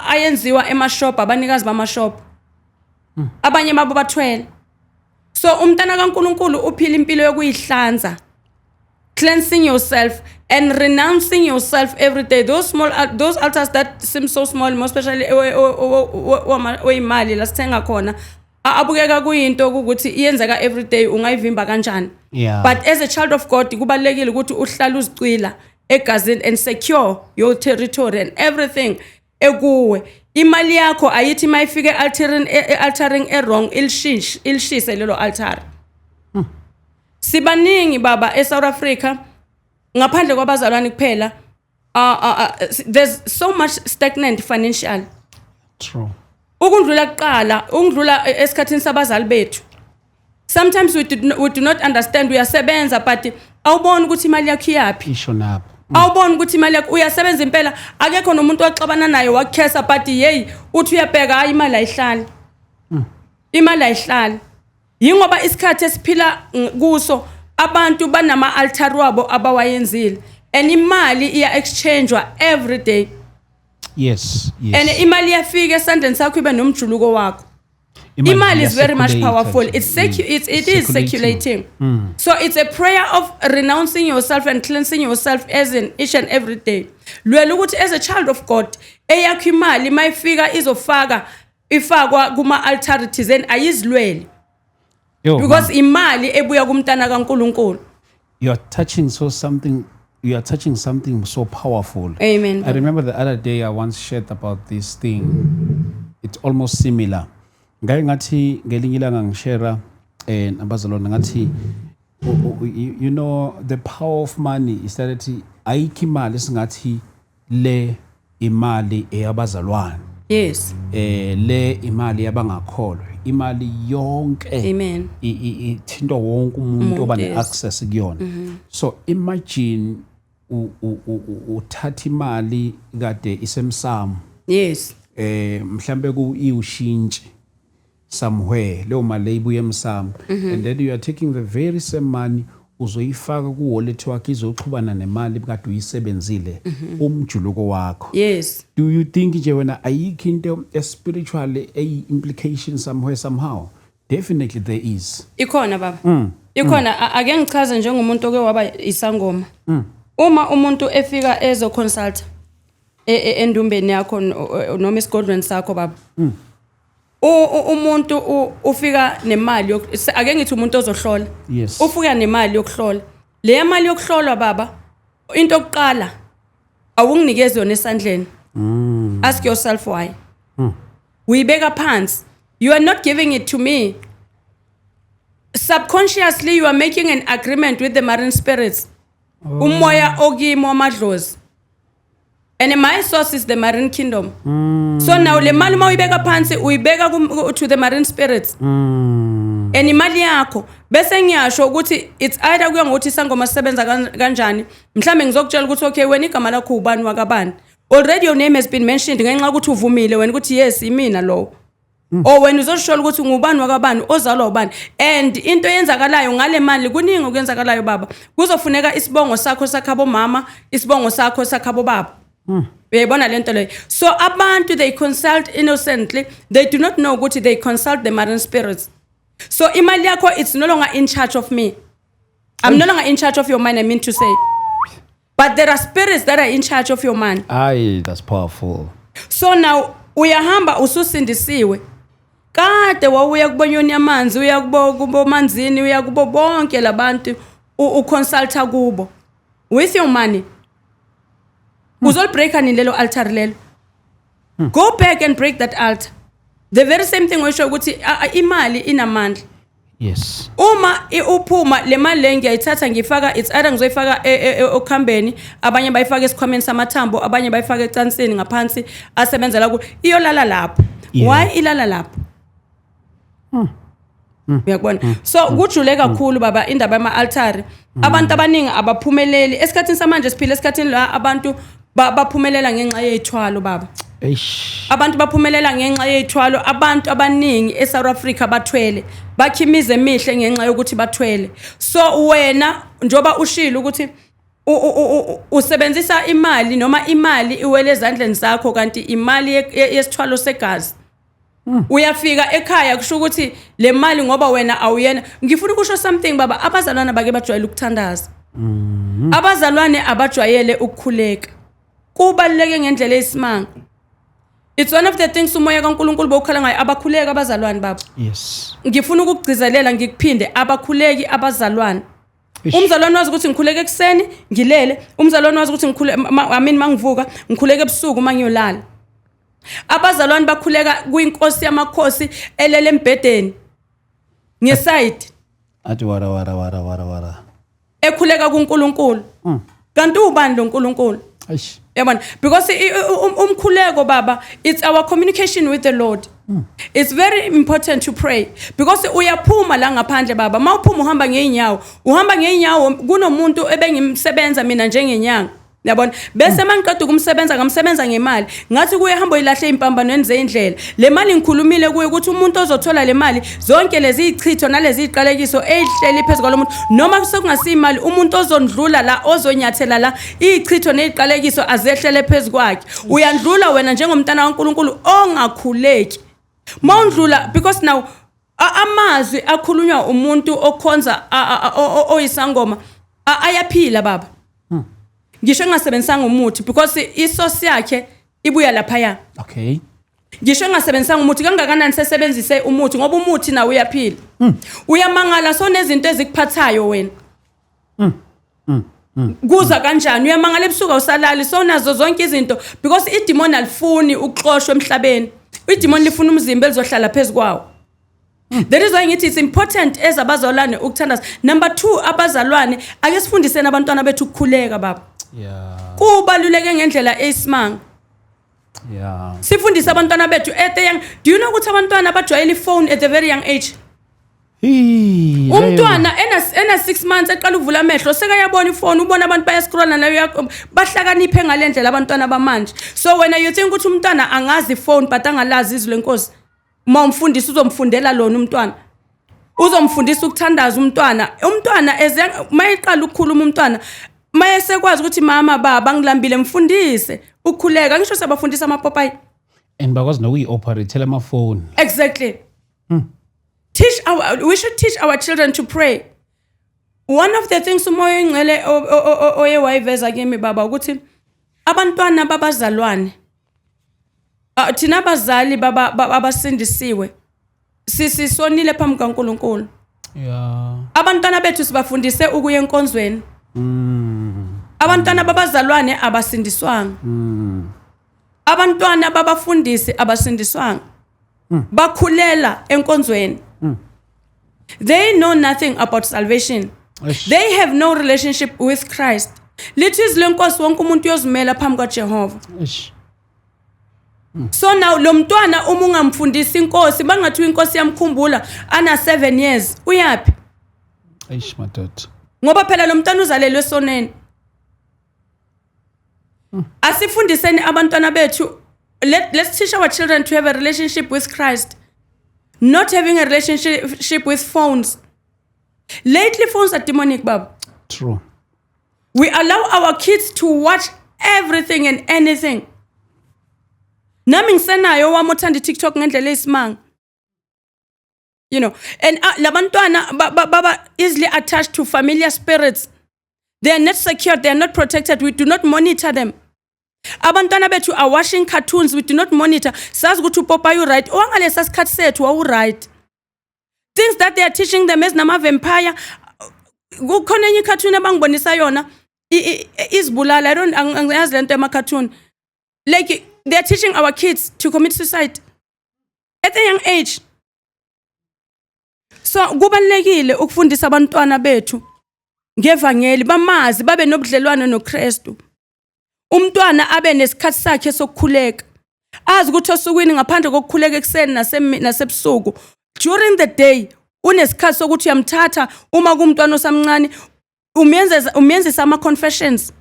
ayenziwa emashop, abanikazi bamashop, abanye babo bathwele. So umntana kaNkuluNkulu uphila impilo yokuyihlanza, cleansing yourself and renouncing yourself every day. Those altars that seem so small, more especially oyimali la sithenga khona, abukeka kuyinto ukuthi iyenzeka every day, ungayivimba kanjani? But as a child of God, kubalulekile ukuthi uhlale uzicwila egazini and secure your territory and everything ekuwe. Imali yakho ayithi mayifike e-altaring e-wrong, ilishintshe, ilishise lelo altar. Sibaningi baba eSouth Africa, ngaphandle kwabazalwane kuphela. There's so much stagnant financial ukundlula kuqala, ukundlula esikhathini sabazali bethu. Sometimes we do not understand. Uyasebenza but awuboni ukuthi imali yakho iyaphi. Isho napho. Awuboni ukuthi imali yakho, uyasebenza impela, akekho nomuntu oxabana naye wakukhesa, but hey, uthi uyabheka, hayi, imali ayihlali, imali ayihlali. Yingoba isikhathi esiphila kuso, abantu banama altar wabo abawayenzile, and imali iya exchangewa every day. And imali iyafika esandleni sakho ibe nomjuluko wakho. Imali is very much Iya-circulate powerful. nje. It is Circulating. circulating. So it's a prayer of renouncing yourself and cleansing yourself as in each and every day. Lwela ukuthi as a child of God, eyakho imali mayifika izofaka, ifakwa kuma altar thizeni, ayizilweli. Yo, Because imali ebuya kumntana kaNkuluNkulu. You are touching so something, you are touching something so powerful. Amen. I remember the other day I once shared about this thing. It's almost similar. Ngake ngathi ngelinye ilanga ngishare nabazalwane, ngathi the power of money is that ayikho imali singathi le imali eyabazalwane. Le imali yabangakholwa. Imali yonke Amen. ithinta wonke umuntu oba Umuntu, yes. ne-access kuyona. So imagine uthatha imali kade isemsamo, mhlambe ku iushintshi somewhere, leyo mali ibuye emsamo, and then you are taking the very same money, uzoyifaka ku wallet wakho, izoxhubana nemali kade uyisebenzile, umjuluko wakho. Do you think nje wena ayikho into spiritual a implication somewhere, somehow? Definitely there is. Ikhona baba. Ikhona. Ake ngichaze njengomuntu oke waba isangoma. Uma umuntu efika ezo consult endumbeni yakho noma esigodlweni sakho baba. Umuntu ufika nemali ake ngithi umuntu ozohlola. Ufika nemali yokuhlola. Le mali yokuhlolwa baba, into yokuqala awunginikezi yona esandleni. Ask yourself why. Uyibeka phansi. You are not giving it to me. Subconsciously you are making an agreement with the marine spirits. Umoya okimi wamadlozi. And my source is the marine kingdom. So now le mali mawuyibeka phansi, uyibeka to the marine spirits. And imali yakho bese ngiyasho ukuthi it's either kuya ngokuthi isangoma sisebenza kanjani. Mhlambe ngizokutshela ukuthi okay, wena igama lakho ubani wakabani. Already your name has been mentioned ngenxa yokuthi uvumile wena ukuthi yes, imina lowo. Or wena uzoshola ukuthi ngubani wakabani, ozalwa ubani. And into eyenzakalayo ngale mali, kuningi okwenzakalayo baba. Kuzofuneka isibongo sakho sakhabo mama, isibongo sakho sakhabo baba. Uyayibona lento leyo. So abantu, they consult innocently. They do not know ukuthi they consult the marine spirits. So imali yakho, it's no longer in charge of me. I'm no longer in charge of your money, I mean to say. But there are spirits that are in charge of your money. Aye, that's powerful. So now uyahamba ususindisiwe. Kade wawuya kubonyoni yamanzi, uya kubo manzini, uya kubo bonke labantu, uconsulta kubo with your money. Uzolibreaka nini lelo altar lelo? Go back and break that altar. The very same thing oyisho ukuthi imali inamandla. Uma uphuma le mali le, ngiyayithatha ngifaka, it's either ngizoyifaka okhambeni, abanye bayifaka esikhwameni samathambo, abanye bayifaka ecansini ngaphansi asebenzela ku iyolala lapho. Why ilala lapho? Uyakubona? So kujule kakhulu baba indaba yama altari. Abantu abaningi abaphumeleli esikhathini samanje. Siphila esikhathini la abantu baphumelela ngenxa yezithwalo baba. Eish. Abantu baphumelela ngenxa yezithwalo. Abantu abaningi eSouth Africa bathwele, bakha imizi emihle ngenxa yokuthi bathwele. So wena njoba ushilo ukuthi Usebenzisa imali noma imali iwele ezandleni zakho, kanti imali yesithwalo segazi. Uyafika ekhaya, kusho ukuthi le mali, ngoba wena awuyena. Ngifuna ukusho something, baba. Abazalwane bake bajwayele ukuthandaza, abazalwane abajwayele ukukhuleka. Kubaluleke ngendlela eyisimanga. It's one of the things umoya kaNkulunkulu bowukhala ngayo. Abakhuleka abazalwane, baba. Ngifuna ukukugcizelela, ngikuphinde: abakhuleki abazalwane. Umzalwane wazi ukuthi ngikhuleka ekuseni ngilele, umzalwane wazi ukuthi ngikhule I mean, mangivuka ngikhuleka, ebusuku mangiyolala. Abazalwane bakhuleka kwinkosi yamakhosi elele embhedeni ngeside. Athi wara wara wara wara wara. Ekhuleka kuNkulunkulu. Kanti ubani lo nkulunkulu? Eish. Yabona, because umkhuleko, baba, it's our communication with the Lord. It's very important to pray because uyaphuma la ngaphandle, baba. Mawuphuma uhamba ngeenyawo, uhamba ngeenyawo. Kunomuntu ebengimsebenza mina njengenyanga, yabona, bese mangiqeda ukumsebenza, ngamsebenza ngemali. Ngathi kuye, hamba uyilahle impambanweni zendlela le mali. Ngikhulumile kuye ukuthi umuntu ozothola le mali, zonke lezi ichitho nalezi iqalekiso ezihleli phezu kwalo muntu, noma sekungasiyimali, umuntu ozondlula la, ozonyathela la, ichitho neziqalekiso azehlele phezu kwakhe. Uyandlula wena njengomntana kaNkulunkulu ongakhuleki, mawundlula, because now amazwi akhulunywa umuntu okhonza oyisangoma ayaphila, baba, ngisho engasebenzisanga umuthi, because isource yakhe ibuya laphaya. Ngisho engasebenzisanga umuthi kangakanani, sesebenzise umuthi, ngoba umuthi nawo uyaphila. Uyamangala sonezinto ezikuphathayo wena, kuza kanjani? Uyamangala ebusuku awusalali, sonazo zonke izinto, because idemon alifuni ukuxoshwa emhlabeni. Idemon lifuna umzimba elizohlala phezu kwawo. That is why ngithi it's important as abazalwane ukuthandaza. Number 2, abazalwane, ake sifundiseni abantwana bethu ukukhuleka, baba. Kubaluleke ngendlela eyisimanga. Sifundise abantwana bethu at the young. Do you know ukuthi abantwana bajwayele ifone at a very young age? Hii, Umntwana ena 6 months eqala ukuvula amehlo, sekayabona ifone, ubona abantu bayascrolla nayo. Bahlakaniphe ngale ndlela abantwana bamanje. So wena you think ukuthi umntwana angazi ifone but angalazi izwi lenkosi? Uma umfundisi uzomfundela lona umntwana, uzomfundisa ukuthandaza umntwana. Umntwana eze mayeqala ukukhuluma, umntwana mayesekwazi ukuthi mama, baba, ngilambile, mfundise ukukhuleka. Ngisho sabafundisa amapopayi. And bakwazi nokuyi-operate amafoni. Exactly. Teach our we should teach our children to pray. One of the things umoya oyingcwele oye wayiveza kimi, baba, ukuthi abantwana babazalwane, thina abazali baba abasindisiwe, sisonile phambi kaNkulunkulu. Abantwana bethu sibafundise ukuya enkonzweni. Abantwana babazalwane abasindiswanga. Abantwana babafundisi abasindiswanga. Bakhulela enkonzweni. They know nothing about salvation. Eish. They have no relationship with Christ. Lithi izwi lenkosi, wonke umuntu uyozimela phambi kwaJehova. Eish. So now lo mntwana, uma ungamfundisi inkosi, bangathi inkosi yamkhumbula ana 7 years, uyapi? Eish, madoda. Ngoba phela lo mntwana uzalelwe esoneni. Asifundiseni abantwana bethu. Let's teach our children to have a relationship with Christ, not having a relationship with phones. Lately phones are demonic, baba. True. We allow our kids to watch everything and anything. Nami ngisenayo wami othanda i-TikTok ngendlela eyisimanga. And labantwana baba easily attached to familiar spirits. They are not secured, they are not protected. We do not monitor them. Abantwana bethu are watching cartoons. We do not monitor. Sazi ukuthi upopayi uright, owangalesa sikhathi sethu wawu-right. Things that they are teaching them ezinama-vampire. Kukhona enye i-cartoon abangibonisa yona, izibulala. I don't angiyazi lento ema-cartoon. Like, they are teaching our kids to commit suicide at a young age. So kubalulekile ukufundisa abantwana bethu ngevangeli, bamazi, babe nobudlelwano noKristu. Umntwana abe nesikhathi sakhe sokukhuleka, azi ukuthi osukwini, ngaphandle kokukhuleka ekuseni nasebusuku, during the day unesikhathi sokuthi uyamthatha uma kumntwana osamncane, umyenzisa ama-confessions.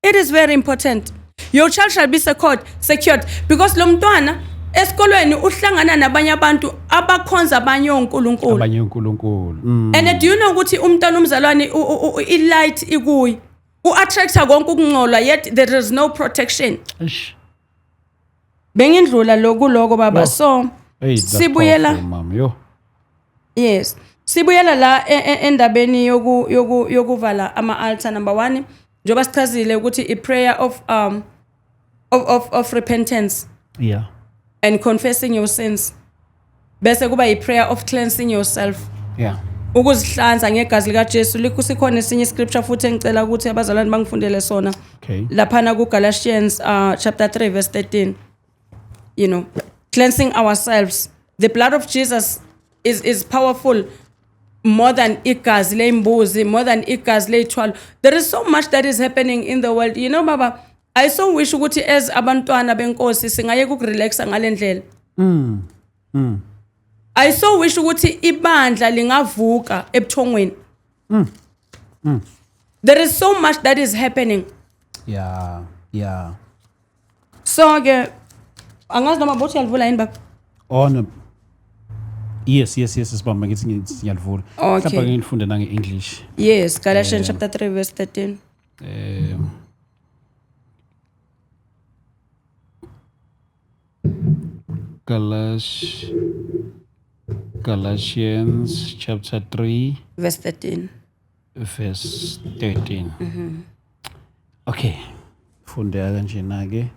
It is very important. Your child shall be secured, because lo mntwana esikolweni uhlangana nabanye abantu abakhonza abanye onkulunkulu. Abanye uNkulunkulu. And do you know ukuthi umntwana umzalwane i-light ikuye? U-attracta konke ukungcola, yet there is no protection. Eish. Bengindlula lokuloko, baba. Yo. So Hey, that's sibuyela powerful, mama. Yo. Yes, sibuyela la endabeni yokuvala ama-altar. Number 1, njengoba sichazile ukuthi i-prayer of repentance and confessing your sins, bese kuba i-prayer of cleansing yourself, ukuzihlanza ngegazi likaJesu. Likusikhona esinye scripture futhi engicela ukuthi abazalwane bangifundele sona laphana ku Galatians chapter 3 verse 13. Cleansing ourselves, the blood of Jesus is powerful more than igazi leimbuzi, more than igazi leyithwalo. There is so much that is happening in the world, baba. I so wish ukuthi as abantwana benkosi singayeka ukurelaxa ngalendlela. I so wish ukuthi ibandla lingavuka ebuthongweni. There is so much that is happening. So ke angazi noma bothi uyalivula yini, baba? Oh no. Yes, sibamba ngithi ngiyalivula. Okay. Mhlawumbe ngifunde nange English. Yes, Galatians chapter 3 verse 13. Galatians chapter 3 verse 13. Verse 13. Okay. Fundeka kanjena ke.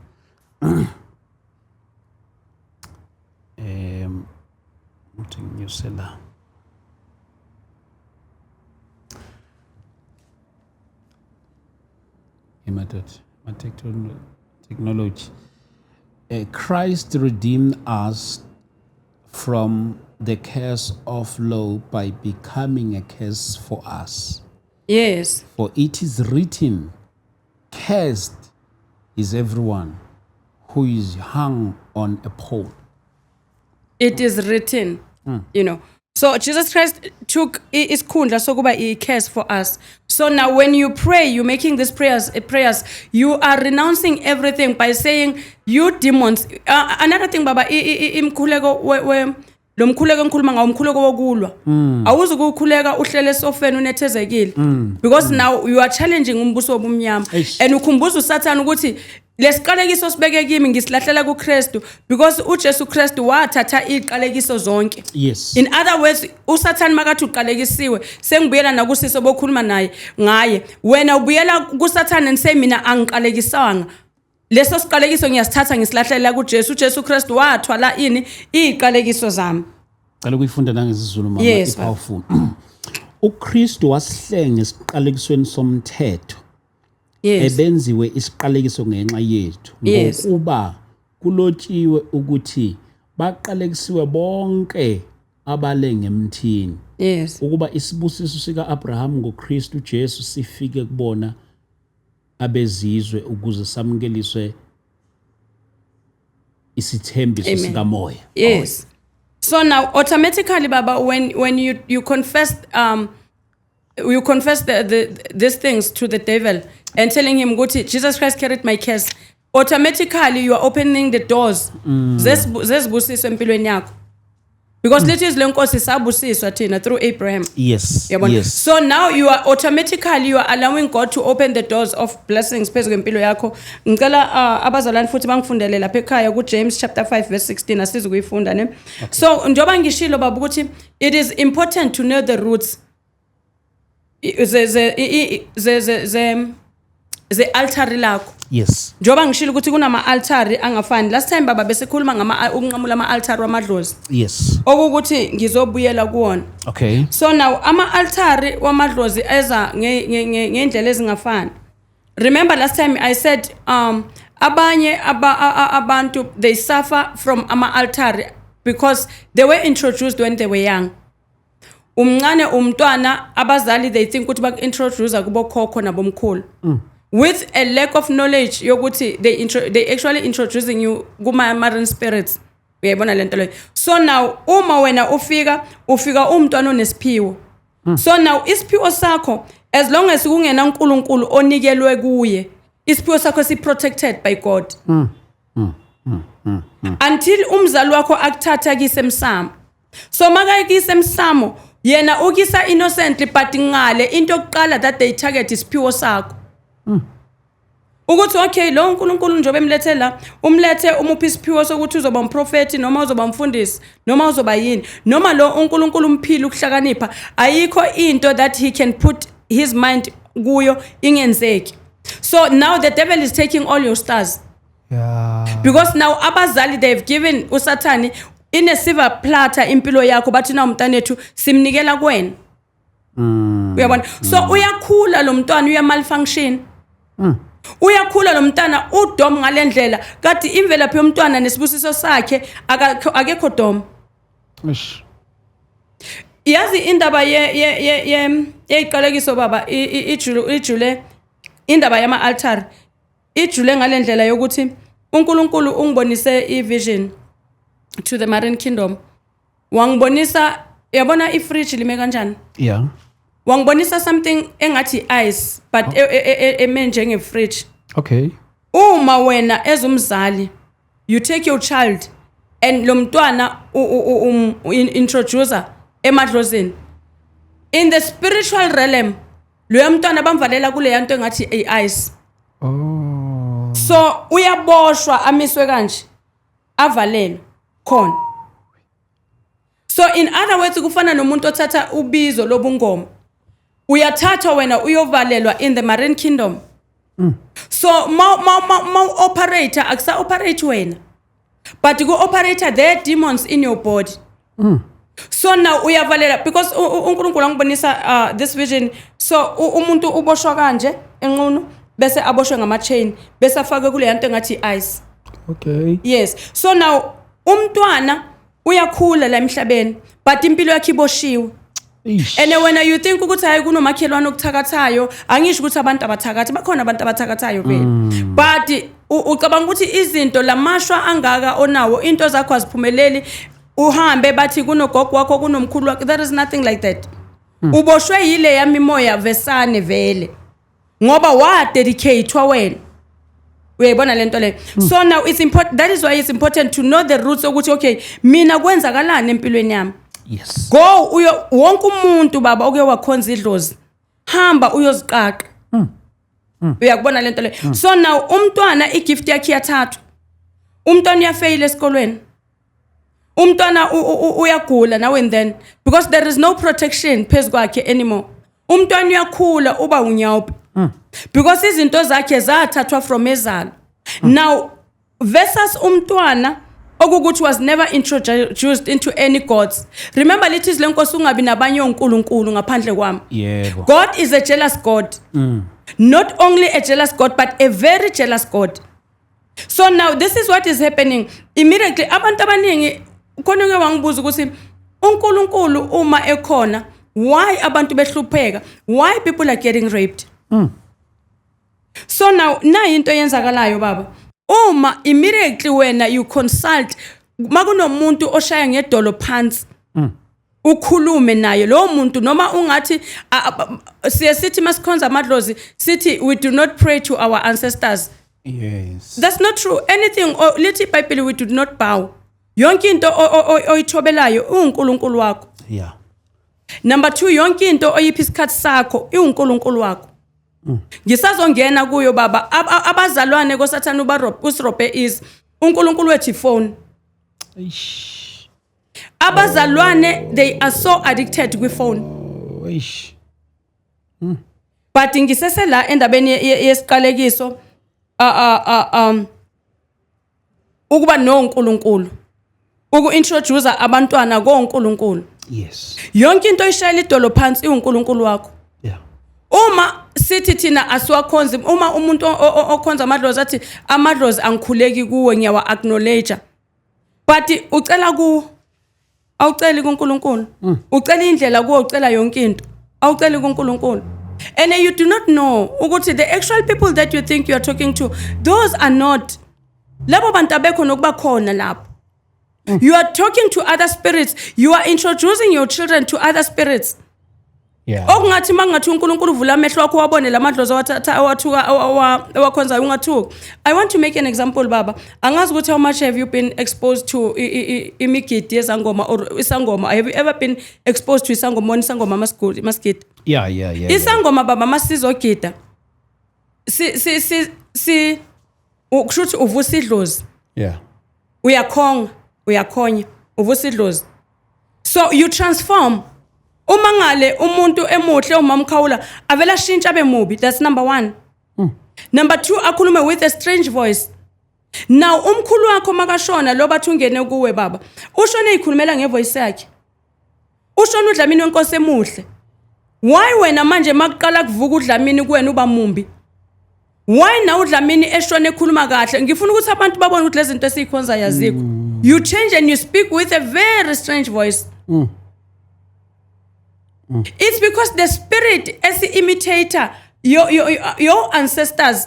Uthi nginyuse la. Emadoda, ma technology. Christ redeemed us from the curse of law by becoming a curse for us. For it is written, cursed is everyone who is hung on a pole. It is written. So Jesus Christ took isikhundla sokuba i-curse for us. So now when you pray, you're making these prayers, you are renouncing everything by saying, you demons. Another thing, baba, imkhuleko lo mkhuleko engikhuluma ngawo, umkhuleko wokulwa. Awuzi ukukhuleka uhlele esofeni unethezekile. Because now you are challenging umbuso wobumnyama. Eish. And ukhumbuza uSathane ukuthi lesiqalekiso sibeke kimi ngisilahlela kuKristu, because uJesu Kristu wathatha iqalekiso zonke. In other words, uSathane makathi uqalekisiwe, sengibuyela nakusiso bokhuluma naye ngaye. Wena ubuyela kuSathane and say mina angiqalekisanga. Leso siqalekiso ngiyasithatha ngisilahlela kuJesu. uJesu Kristu wathwala ini iqalekiso zami. Cela ukuyifunda nangesiZulu, mama. Yes. I-powerful. UKristu wasihlenga esiqalekisweni somthetho. Ebenziwe isiqalekiso ngenxa yethu, ngokuba kulotshiwe ukuthi baqalekisiwe bonke abalenga emthini, ukuba isibusiso sika-Abraham ngoKristu Jesu sifike kubona abezizwe ukuze samukeliswe isithembiso Amen. sikamoya. Yes. So now automatically, baba, when you confess these things to the devil and telling him ukuthi Jesus Christ carried my curse, automatically you are opening the doors zezibusiso empilweni yakho. Because lithi izwi lenkosi sabusiswa thina through Abraham. Yabona? So now you are automatically you are allowing God to open the doors of blessings phezu kwempilo yakho. Ngicela abazalwane futhi bangifundele lapha ekhaya ku James chapter 5 verse 16, asize kuyifunda ne. So njoba ngishilo, baba, ukuthi it is important to know the roots ze ze i- i- ze ze ze ze altari lakho. Njoba ngishilo ukuthi kunama altari angafani. Last time, baba, besikhuluma ngama ukunqamula ama altari wamadlozi. Okukuthi ngizobuyela kuwona. So now ama-altari wamadlozi eza ngendlela ezingafani. Remember last time I said abanye abantu they suffer from ama-altari because they were introduced when they were young. Umncane umntwana, abazali they think ukuthi baku-introduce kubokhokho nabomkhulu. With a lack of knowledge yokuthi they actually introducing you kuma marine spirits. Uyayibona lento leyo. So now uma wena ufika umntwana onesiphiwo. So now isiphiwo sakho, as long as kungena uNkulunkulu onikelwe kuye, isiphiwo sakho si protected by God. Until umzali wakho akuthatha kise emsamo. So makayikise emsamo, yena ukisa innocently, but ngale into yokuqala that they target isiphiwo sakho. Ukuthi okay, lo uNkulunkulu njengoba emlethe la, umlethe umuphi isiphiwo sokuthi uzoba umprofeti noma uzoba umfundisi noma uzoba yini, noma lo uNkulunkulu umphile ukuhlakanipha, ayikho into that he can put his mind kuyo ingenzeki. So now the devil is taking all your stars because now abazali, they've given usathani in a silver platter impilo yakho, bathi na umntanethu simnikela kuwena. Uyabona? So uyakhula lo mntwana, uya malfunction. Uyakhula lo mntana, udom ngalendlela kade imvelaphi yomntwana nesibusiso sakhe akekho dom. Eish. Yazi indaba ye ye ye ye yeyiqalekiso baba, ijule indaba yama altar, ijule ngalendlela yokuthi uNkulunkulu ungibonise i-vision to the marine kingdom. Wangibonisa, yabona ifridge lime kanjani? Wangibonisa something engathi ice but eme njenge fridge. Uma wena ezumzali you take your child and lo mntwana introducer emadlozini in the spiritual realm, loya mntwana bamvalela kuleya nto engathi i-ice. So uyaboshwa, amiswe kanje, avalelwe khona. So in other words, kufana nomuntu othatha ubizo lobungoma, uyathathwa wena uyovalelwa in the marine kingdom. So ma operate, akusa operate wena but ku operate there demons in your body. So now uyavalela because uNkulunkulu angibonisa this vision. So umuntu uboshwa kanje enqunu, bese aboshwe ngama chain, bese afakwe kule nto engathi ice. Yes, so now umntwana uyakhula la emhlabeni but impilo yakhe iboshiwe. Eish. And wena you think ukuthi hayi, kunomakhelwane okuthakathayo. Angisho ukuthi abantu abathakathi, bakhona abantu abathakathayo vele, but ucabanga ukuthi izinto lamashwa angaka onawo, into zakho aziphumeleli, uhambe bathi kunogogo wakho, kunomkhulu wakho. There is nothing like that. Uboshwe yile yamimoya vesane vele ngoba wadedicatewa wena. Uyayibona lento leyo? So now it's important, that is why it's important to know the roots ukuthi okay, mina kwenzakalani empilweni yami. Go uyo, wonke umuntu baba oke wakhonza idlozi, hamba uyoziqaqa. Uyakubona lento leyo? So now umntwana igift yakhe iyathathwa, umntwana uyafeyila esikolweni, umntwana uyagula now and then because there is no protection phezu kwakhe anymore. Umntwana uyakhula, uba unyawupe because izinto zakhe zathathwa from ezalo. Now versus umntwana okukuthi was never introduced into any gods. Remember, lithi izwi lenkosi, ungabi nabanye onkulunkulu ngaphandle kwami. God is a jealous God. Not only a jealous God but a very jealous God. So now this is what is happening immediately. Abantu abaningi khona ke wangibuza ukuthi uNkulunkulu uma ekhona, why abantu behlupheka? Why people are getting raped? So now nayi into eyenzakalayo baba, uma immediately wena you consult, makunomuntu oshaya ngedolo phansi, ukhulume naye lowo muntu, noma ungathi siye sithi masikhonza amadlozi, sithi we do not pray to our ancestors. That's not true. Anything lithi iBhayibheli, we do not bow. Yonke into oyithobelayo uNkulunkulu wakho. Number 2, yonke into oyipha isikhathi sakho iwuNkulunkulu wakho. Ngisazongena kuyo baba. Abazalwane kosathana ubarob usirobhe is uNkulunkulu wethu ifone. Eish. Abazalwane, they are so addicted kwifone. Eish. But ngisesela endabeni yesiqalekiso, ukuba noNkulunkulu, uku-introduce abantwana koNkulunkulu. Yonke into oyishayela idolo phansi iwuNkulunkulu wakho. Uma sithi thina asiwakhonzi, uma umuntu okhonza amadlozi athi amadlozi angikhuleki kuwe, ngiyawa acknowledge, but ucela kuwo, awuceli kuNkulunkulu. Ucela indlela kuwo, ucela yonke into, awuceli kuNkulunkulu. And you do not know ukuthi the actual people that you think you are talking to, those are not labo bantu, abekho nokuba khona lapho. You are talking to other spirits. You are introducing your children to other spirits. Okungathi mangathi uNkulunkulu uvula amehlo akho wabone lamadlozi awathatha, awathuka, awakhonzayo, ungathuki. I want to make an example baba. Angazi ukuthi how much have you been exposed to imigidi yezangoma or isangoma. Have you ever been exposed to isangoma, isangoma masigidi? Yeah. Isangoma baba, masizogida. Si si si si kusho ukuthi uvusa idlozi. Uyakhonga, uyakhonya, uvusa idlozi. So you transform. Uma ngale umuntu emuhle, umamkhawula avela ashintsha abe mubi. That's number 1. Number 2, akhulume with a strange voice. Now umkhulu wakho makashona lo bathi ungene kuwe baba, ushone ezikhulumela ngevoice yakhe. Ushona uDlamini wenkosi emuhle. Why wena manje makuqala kuvuka uDlamini kuwena uba mumbi? Why na uDlamini eshone ekhuluma kahle? Ngifuna ukuthi abantu babone ukuthi lezi zinto esiyikhonza yazikho. You change and you speak with a very strange voice. It's because the spirit as the imitator your ancestors,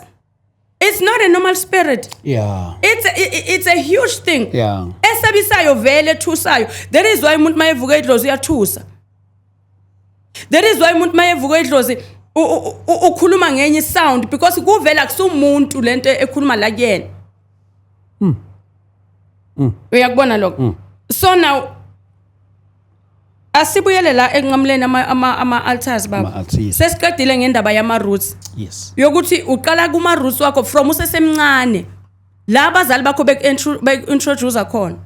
it's not a normal spirit. It's a huge thing. Esabisayo vele, ethusayo. That is why umuntu mayevuka idlozi uyathusa. That is why umuntu mayevuka idlozi ukhuluma ngenye sound, because kuvela kusumuntu lento ekhuluma la kuyena. Uyakubona lokho? So now asibuyele la enqamuleni ama altars baba. Ama-altars. Sesiqedile ngendaba yama roots. Yokuthi uqala kuma roots wakho from usesemncane. La abazali bakho beku-introduce khona.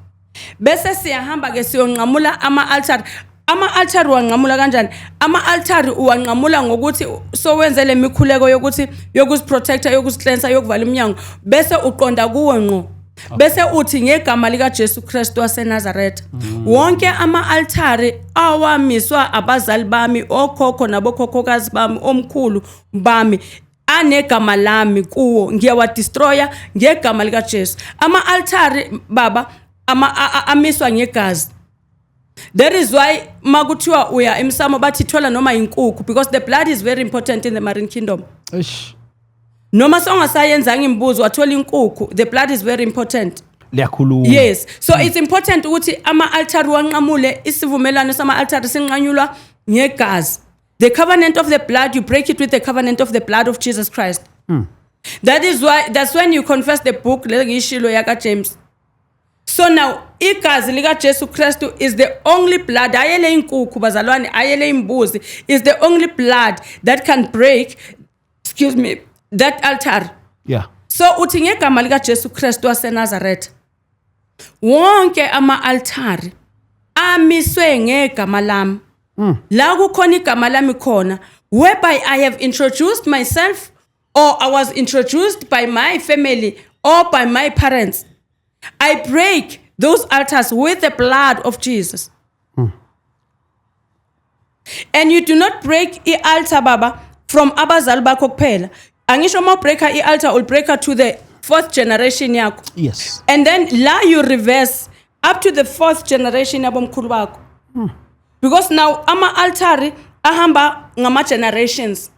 Bese siyahamba ke siyonqamula ama altar. Ama altar uwanqamula kanjani? Ama altar uwanqamula ngokuthi sowenze le mikhuleko yokuthi yokuziprotecta, yokuzicleansa, yokuvala iminyango, bese uqonda kuwe ngqo. Bese uthi ngegama lika Jesu Kristu waseNazaretha, wonke ama altari awamiswa abazali bami, okhokho nabokhokhokazi bami, omkhulu bami, anegama lami kuwo, ngiyawadestroya ngegama lika Jesu. Ama altari baba amiswa ngegazi. That is why makuthiwa uya emsamo bathi thola noma inkukhu, because the blood is very important in the marine kingdom. Eish. Noma songasayenzanga imbuzo wathola inkukhu, the blood is very important. Liyakhuluma. Yes. So it's important ukuthi ama altar wanqamule, isivumelwano sama altar sinqanyulwa ngegazi. The covenant of the blood, you break it with the covenant of the blood of Jesus Christ. That is why, that's when you confess the book le ngishilo yaka James. So now igazi lika Jesu Christu is the only blood, ayele inkukhu bazalwane, ayele imbuzi, is the only blood that can break, excuse me, that altar. So uthi ngegama lika Jesu Christu waseNazaretha, wonke ama altari amiswe ngegama lami. La kukhona igama lami khona, whereby I have introduced myself or I was introduced by my family or by my parents, I break those altars with the blood of Jesus. And you do not break the altar, baba, from abazali bakho kuphela. Angisho uma breaker i altar, ul breaker to the fourth generation yakho. And then la you reverse up to the fourth generation yabomkhulu bakho. Because now ama altari ahamba ngama generations.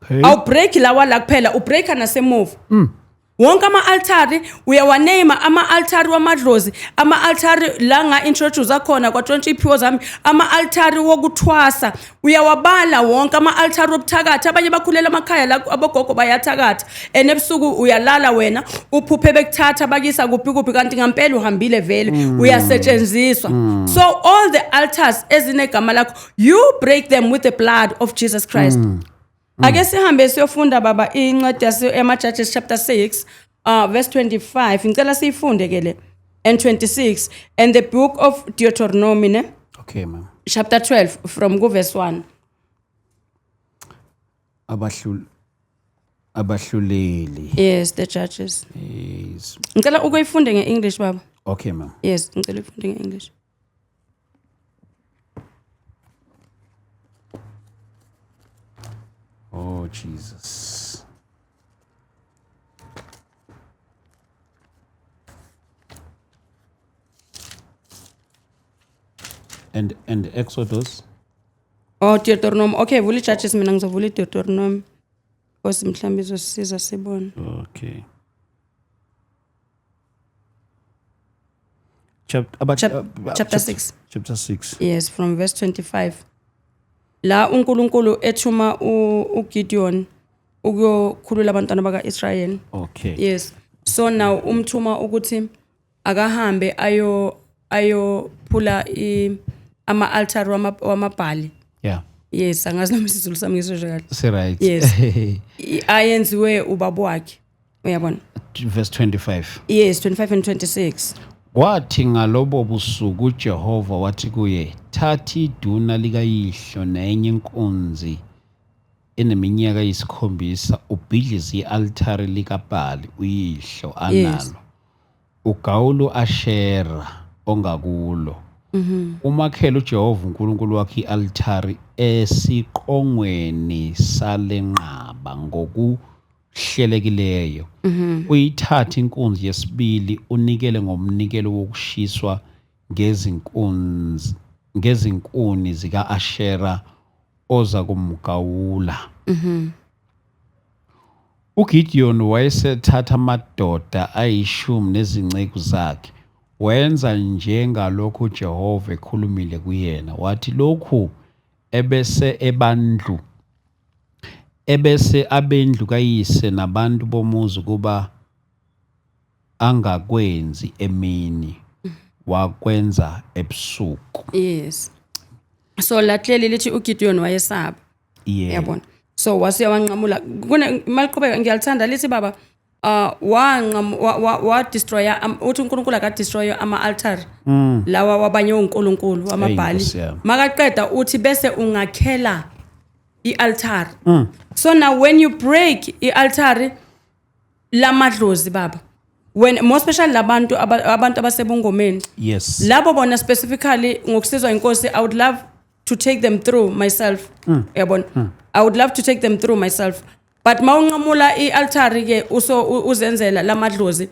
Awu break lawa la kuphela, u breaker nasemuva. Wonke ama altari uyawaname, ama altari wamadlozi, ama altari la nga introduce khona kwatshontsha iphiwo zami, ama altari wokuthwasa uyawabala wonke, ama altari wobuthakathi. Abanye bakhulela emakhaya la abogogo bayathakatha, and ebusuku uyalala wena uphuphe bekuthatha bakisa kuphi kuphi, kanti ngempela uhambile vele, uyasetshenziswa. So all the altars ezinegama lakho, you break them with the blood of Jesus Christ. Ake sihambe siyofunda baba incwadi yama Judges chapter 6 verse 25. Ngicela siyifunde ke le and 26 and the book of Deuteronomy, ne? Okay, ma'am. Chapter 12 from go verse 1. Abahluleli. Yes, the judges. Yes. Ngicela ukuyifunde ngeEnglish baba. Okay, ma'am. Yes, ngicela uyifunde ngeEnglish. Oh Jesus. And Exodus. Oh, Deuteronomy. Okay, vula i-Judges, mina ngizovula i-Deuteronomy. Nkosi mhlawumbe izosisiza sibone. Okay. Chapter, about, Chapter 6. Chapter 6. Yes, from verse 25. La uNkulunkulu ethuma uGideon ukuyokhulula abantwana bakaIsrayeli. Okay. Yes. So now umthuma ukuthi akahambe ayophula ama altar wamabhali. Yes, angazi noma isiZulu sami ngisho kahle. Si-right. Yes. Ayenziwe ubaba wakhe, uyabona. Verse 25. Yes, 25 and 26. Kwathi ngalobo busuku uJehova wathi kuye, "Thatha iduna likayihlo nenye inkunzi eneminyaka eyisikhombisa, ubhidlize i-altare likaBhali uyihlo analo, ugawule u-Ashera ongakulo. Umakhele uJehova uNkulunkulu wakho i-altare esiqongweni salenqaba ngokuhlelekileyo. Uyithathe inkunzi yesibili, unikele ngomnikelo wokushiswa ngezinkunzi ngezinkuni zika-Ashera oza kumgawula." UGideyoni wayesethatha amadoda ayishumi nezinceku zakhe, wenza njengalokhu uJehova ekhulumile kuyena. Wathi lokhu ebese abendlu kayise nabantu bomuzi kuba angakwenzi emini, wakwenza ebusuku. Yes, so la clearly lithi uGideon wayesaba. Yabona, so wase wanqamula kune maliqhubeka, ngiyalithanda lithi baba wanqam wa destroya uthi uNkulunkulu aka destroy ama altar lawa wabanye onkulunkulu wamabhali. Nkosi yami. Makaqeda uthi bese ungakhela i-altar. So now when you break i-altar lamadlozi baba, when more especially labantu abantu abasebungomeni, labo bona specifically ngokusizwa inkosi, I would love to take them through myself, uyabona. I would love to take them through myself, but mawunqamula i-altar ke uso uzenzela lamadlozi,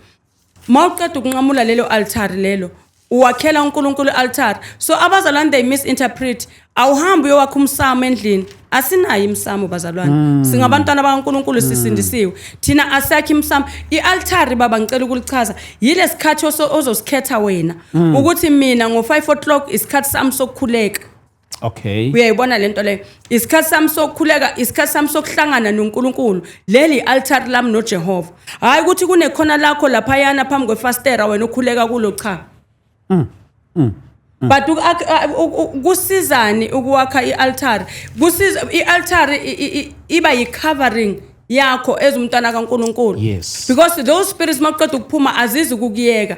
mawuqeda ukunqamula lelo altar lelo, uwakhela uNkulunkulu altar. So abazalwane, they misinterpret. Awuhambi uyowakha umsamo endlini. Asinayo imsamo bazalwane, singabantwana bakaNkulunkulu, sisindisiwe thina, asakhe imsamo. I-altar baba, ngicela ukulichaza, yile sikhathi ozosikhetha wena ukuthi mina ngo-5 o'clock isikhathi sami sokukhuleka. Uyayibona lento leyo, isikhathi sami sokukhuleka, isikhathi sami sokuhlangana noNkulunkulu, leli altar lami noJehova. Hayi ukuthi kunekhona lakho laphayana phambi kwefastera wena ukhuleka kulo, cha. But kusizani ukuwakha i-altar? Kusiza i-altar iba yi-covering yakho as umntwana kaNkulunkulu. Because those spirits maqeda ukuphuma azizi ukukuyeka,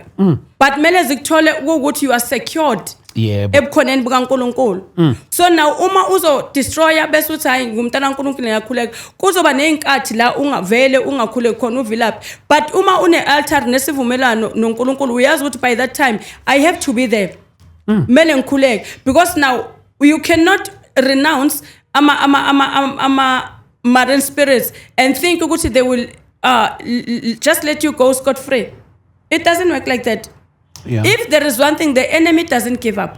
but kumele zikuthole ukuthi you are secured ebukhoneni bukaNkulunkulu. So now uma uzo destroya bese uthi hayi, ngumntana kaNkulunkulu, ngiyakhuleka, kuzoba nezinkathi la ungavele ungakhuleki khona, uvilaphi. But uma une altar nesivumelwano noNkulunkulu, uyazi ukuthi by that time I have to be there, kumele ngikhuleke, because now you cannot renounce ama marine spirits and think ukuthi they will just let you go scot free. It doesn't work like that. If there is one thing, the enemy doesn't give up.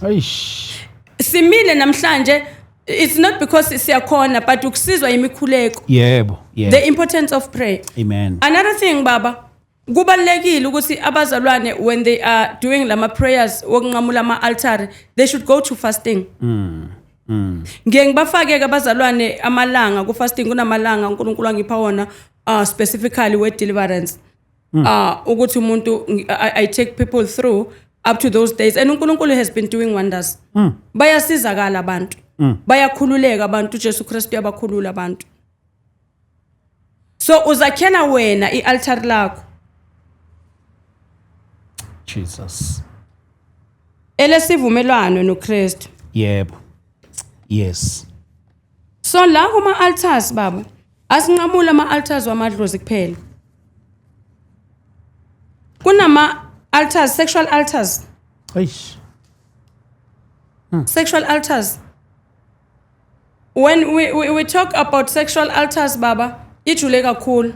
Eish. Simile namhlanje, it's not because siyakhona, but ukusizwa imikhuleko. Yebo. The importance of prayer. Amen. Another thing baba, kubalulekile ukuthi abazalwane when they are doing lama prayers wokunqamula ama altar, they should go to fasting. Ngiye ngibafake ke abazalwane amalanga ku fasting. Kunamalanga uNkulunkulu angipha wona specifically we deliverance, ukuthi umuntu I take people through up to those days, and uNkulunkulu has been doing wonders. Bayasizakala abantu, bayakhululeka abantu, uJesu Kristu uyabakhulula abantu. So uzakhela wena i-altar lakho Jesus. Elesivumelwano noKristu. Yebo. Yes. So la kuma altars baba, asinqamula ama altars wamadlozi kuphela. Kunama altars, sexual altars. Eish. Sexual altars, when we talk about sexual altars baba, ijule kakhulu,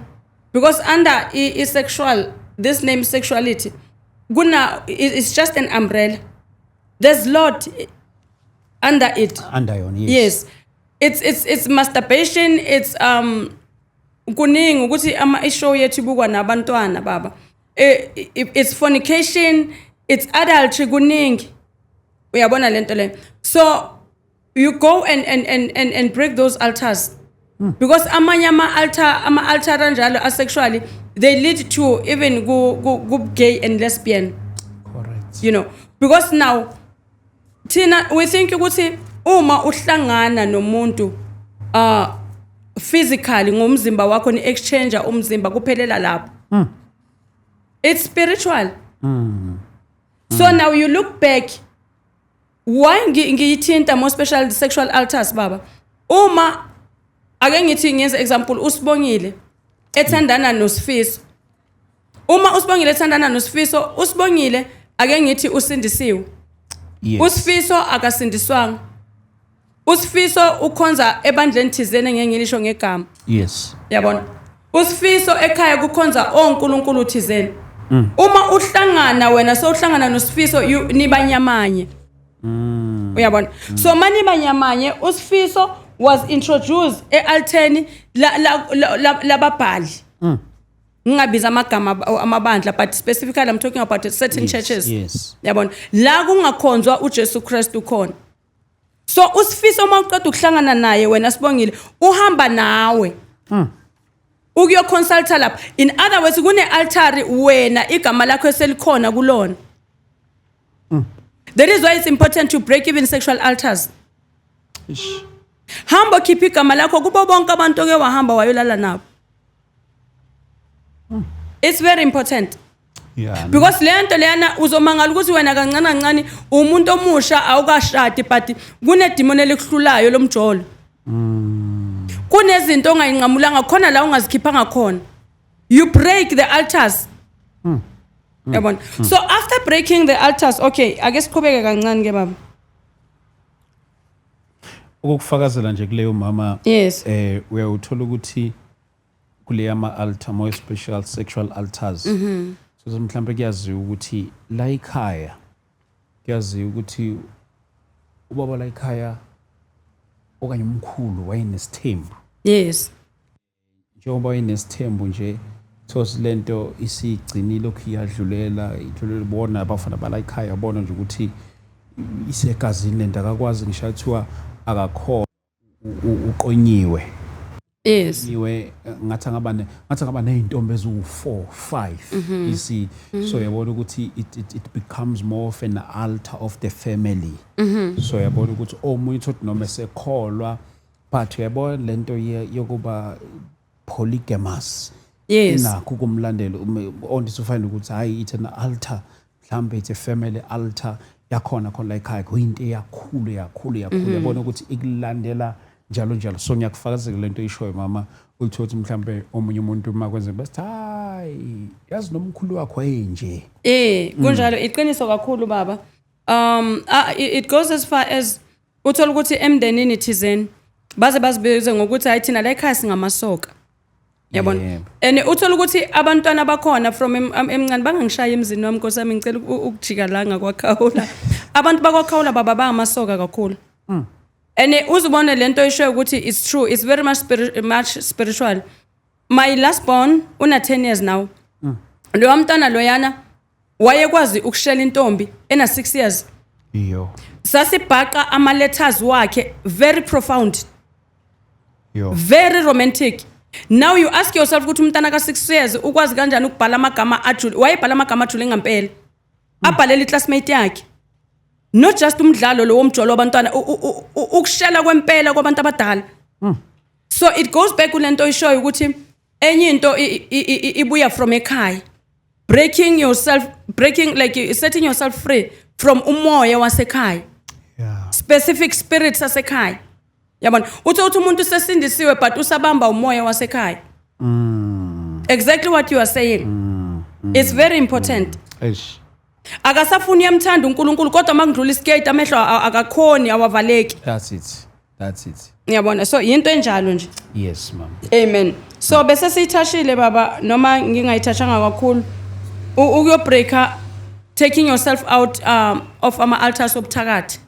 because under i sexual, this name sexuality, kuna it's just an umbrella. There's lot under it. Under yona, yes. Yes, it's masturbation, it's kuningi ukuthi ama ishow yethu ibukwa nabantwana baba. It's fornication, it's adultery, kuningi, uyabona lento le. So you go and break those altars, because amanye ama altar, ama altar kanjalo asexually, they lead to even ku gay and lesbian. Correct. Because now thina we think ukuthi Uma uhlangana nomuntu physically ngomzimba wakho, ni exchange umzimba, kuphelela lapho. It's spiritual. So now you look back, why ngiyithinta more special sexual altars, baba? Uma ake ngithi ngenze example, uSibongile ethandana noSifiso. Uma uSibongile ethandana noSifiso, uSibongile ake ngithi usindisiwe. USifiso akasindiswanga. USifiso ukhonza ebandleni thizeni, ngeke ngilisho ngegama. Yabona, uSifiso ekhaya kukhonza onkulunkulu thizeni. Uma uhlangana wena, sowuhlangana noSifiso, nibanyamanye, uyabona? So manibanyamanye, uSifiso was introduced e-alteni lababhali. Ngingabiza amagama amabandla, but specifically I'm talking about certain churches. Yabona, la kungakhonzwa uJesu Kristu khona. So uSifiso, uma uqeda ukuhlangana naye wena Sibongile, uhamba nawe ukuyoconsulta lapha. In other words, kune altari wena igama lakho eselikhona kulona. That is why it's important to break even sexual altars. Ish. Hamba khipha igama lakho kubo bonke abantu oke wahamba wayolala nabo. It's very important. Because le nto leyana, uzomangala ukuthi wena kancane kancane umuntu omusha, awukashadi, but kunedimoni elikuhlulayo lomjolo. Kunezinto ongayinqamulanga khona la, ungazikhiphanga khona. You break the altars, yabona? So after breaking the altars, okay, ake siqhubeke kancane ke, baba. Ukufakazela nje kuleyo, mama, Yes. Uyawuthola ukuthi kule ama altar, more special sexual altars, so mhlawumbe kuyaziwa ukuthi la ekhaya, kuyaziwa ukuthi ubaba la ekhaya okanye umkhulu wayenesithembu. Njengoba wayenesithembu nje, thosi lento isigcinile, lokhu iyadlulela, idlulela. Bona abafana bala ekhaya bona nje ukuthi isegazini lento, akakwazi ngisho kuthiwa akakho, uqonyiwe. Iwe ngathi angaba nezintombi eziwu4 5, you see? So yabona ukuthi it becomes more of an altar of the family. So yabona ukuthi omunye uthi noma esekholwa, but uyabona lento yokuba polygamous inakho ukumlandela. Only to find ukuthi hayi, it's an altar, mhlambe it's a family altar yakhona khona la ekhaya, kuyinto eyakhulu yakhulu yakhulu, yabona ukuthi ikulandela njalo njalo. So ngiyakufakazela lento oyishoyo, mama. Uyithola ukuthi mhlambe omunye umuntu uma kwenzeka bese hayi, yazi nomkhulu wakho wayenje. Kunjalo, iqiniso kakhulu, baba. It goes as far as uthola ukuthi emndenini thizeni baze bazibize ngokuthi hayi, thina la ekhaya singamasoka. Yabona? Yebo. And uthola ukuthi abantwana bakhona from emncane bangangishaya emzini wami, Nkosi yami, ngicela ukujika la ngakwaKhawula. Abantu bakwaKhawula, baba, bangamasoka kakhulu. And uzibone lento oyishoyo ukuthi it's true, it's very much spiritual. My last born una 10 years now. Lo mntwana loyana wayekwazi ukushela intombi ena 6 years. Iyo. Sasibhaqa ama letters wakhe, very profound, Yo. Very romantic. Now you ask yourself ukuthi umntana ka 6 years ukwazi kanjani ukubhala amagama ajule? Wayebhala amagama ajule ngempela, abhalela iclassmate yakhe. Not just umdlalo lo womjolo wabantwana, ukushela kwempela kwabantu abadala. So it goes back kulento oyishoyo ukuthi enye into ibuya from ekhaya, breaking yourself, breaking, like setting yourself free from umoya wasekhaya, specific spirit sasekhaya, yabona? Uthi umuntu usesindisiwe, but usabamba umoya wasekhaya. Exactly what you are saying, it's very important. Eish. Akasafuni, uyamthanda uNkulunkulu, kodwa makudlula isikate amehlo akakhoni, awavaleki. That's it. That's it. Ngiyabona, so yinto enjalo nje. Yes, ma'am. Amen. So bese siyithashile, baba, noma ngingayithashanga kakhulu, ukuyobreaka, taking yourself out of ama altars obuthakathi.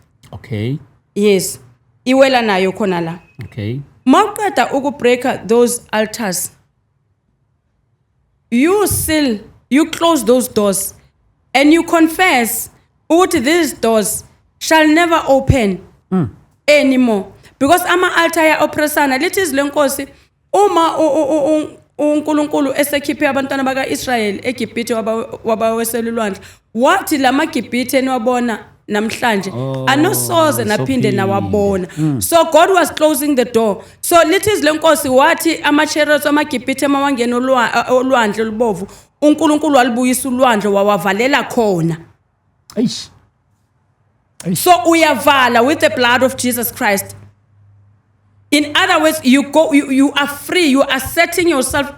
Yes, iwela nayo khona la. Mawuqeda ukubreaka those altars, you seal, you close those doors and you confess ukuthi these doors shall never open anymore, because ama-altar aya-oppressana. Lithi izwi leNkosi, uma uNkulunkulu esekhiphe abantwana baka-Israyeli eGibhithe, wabawesela ulwandle, wathi la maGibhithe eniwabona Namhlanje Oh, anosoze naphinde sophinde. nawabona. So God was closing the door. So lithi izwi lenkosi, wathi ama-chariots amaGibhithe mawangena olwandle olubovu, uNkulunkulu walibuyisa ulwandle, wawavalela khona. Eish. So uyavala with the blood of Jesus Christ. In other words, you are free. You are setting yourself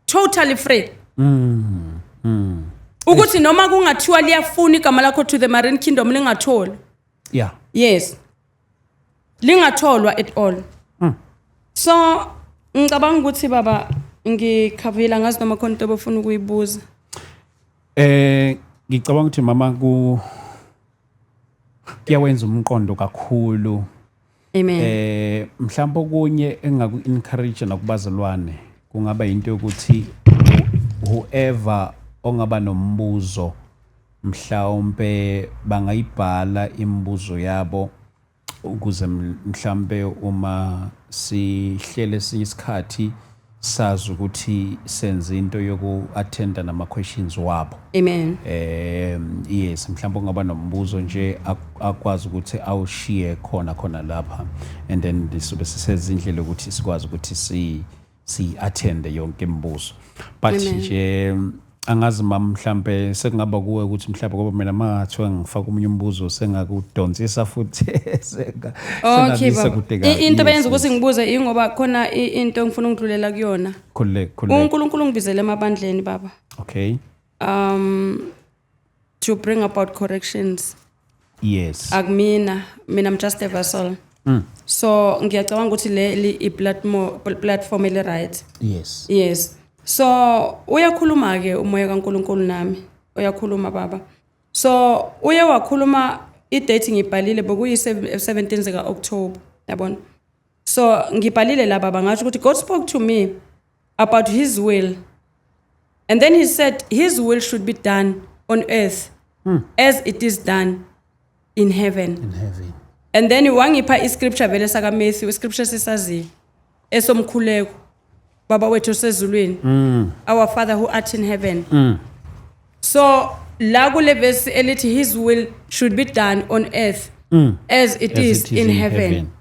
totally free ukuthi noma kungathiwa liyafuna igama lakho to the marine kingdom, lingatholi. Yes, lingatholwa at all. So ngicabanga ukuthi, baba, ngikhavile. Ngazi noma khona into obofuna ukuyibuza. Ngicabanga ukuthi, mama, kuyawenza umqondo kakhulu. Amen. Mhlawumbe okunye engaku encourage nakubazalwane kungaba into yokuthi whoever ongaba nombuzo, mhlawumbe bangayibhala imibuzo yabo ukuze mhlawumbe uma sihlele esinye isikhathi sazi ukuthi senze into yoku-attenda nama-questions wabo. Amen. Yes, mhlawumbe ungaba nombuzo nje, akwazi ukuthi awushiye khona khona lapha, and then sizobe sisezindlela ukuthi sikwazi ukuthi si attend yonke imibuzo. But Amen. nje angazi, mama, mhlambe sekungaba kuwe ukuthi mhlambe, ngoba mina mangathiwa ngifaka omunye umbuzo sengakudonsisa futhi Okay, sengakuyisa baba. kude kabi. Into ebenza ukuthi ngibuze ingoba khona into engifuna ukudlulela kuyona. Khululeka, khululeka. UNkulunkulu ngibizele emabandleni, baba. To bring about corrections. Akumina, mina I'm just a vessel. So ngiyacabanga ukuthi le i-platform eli right. Yes. So uyakhuluma ke umoya kaNkulunkulu nami. Uyakhuluma, baba. So uye wakhuluma, i-date ngibhalile, bekuyi 17 zika October, yabona. So ngibhalile la, baba, ngasho ukuthi God spoke to me about his will. And then he said his will should be done on earth as it is done in heaven. In heaven. And then wangipha iscripture vele saka Matthew, iscripture sisaziyo esomkhuleko. Baba wethu osezulwini. Our Father who art in heaven. So la kule verse elithi his will should be done on earth as it As is it is in heaven.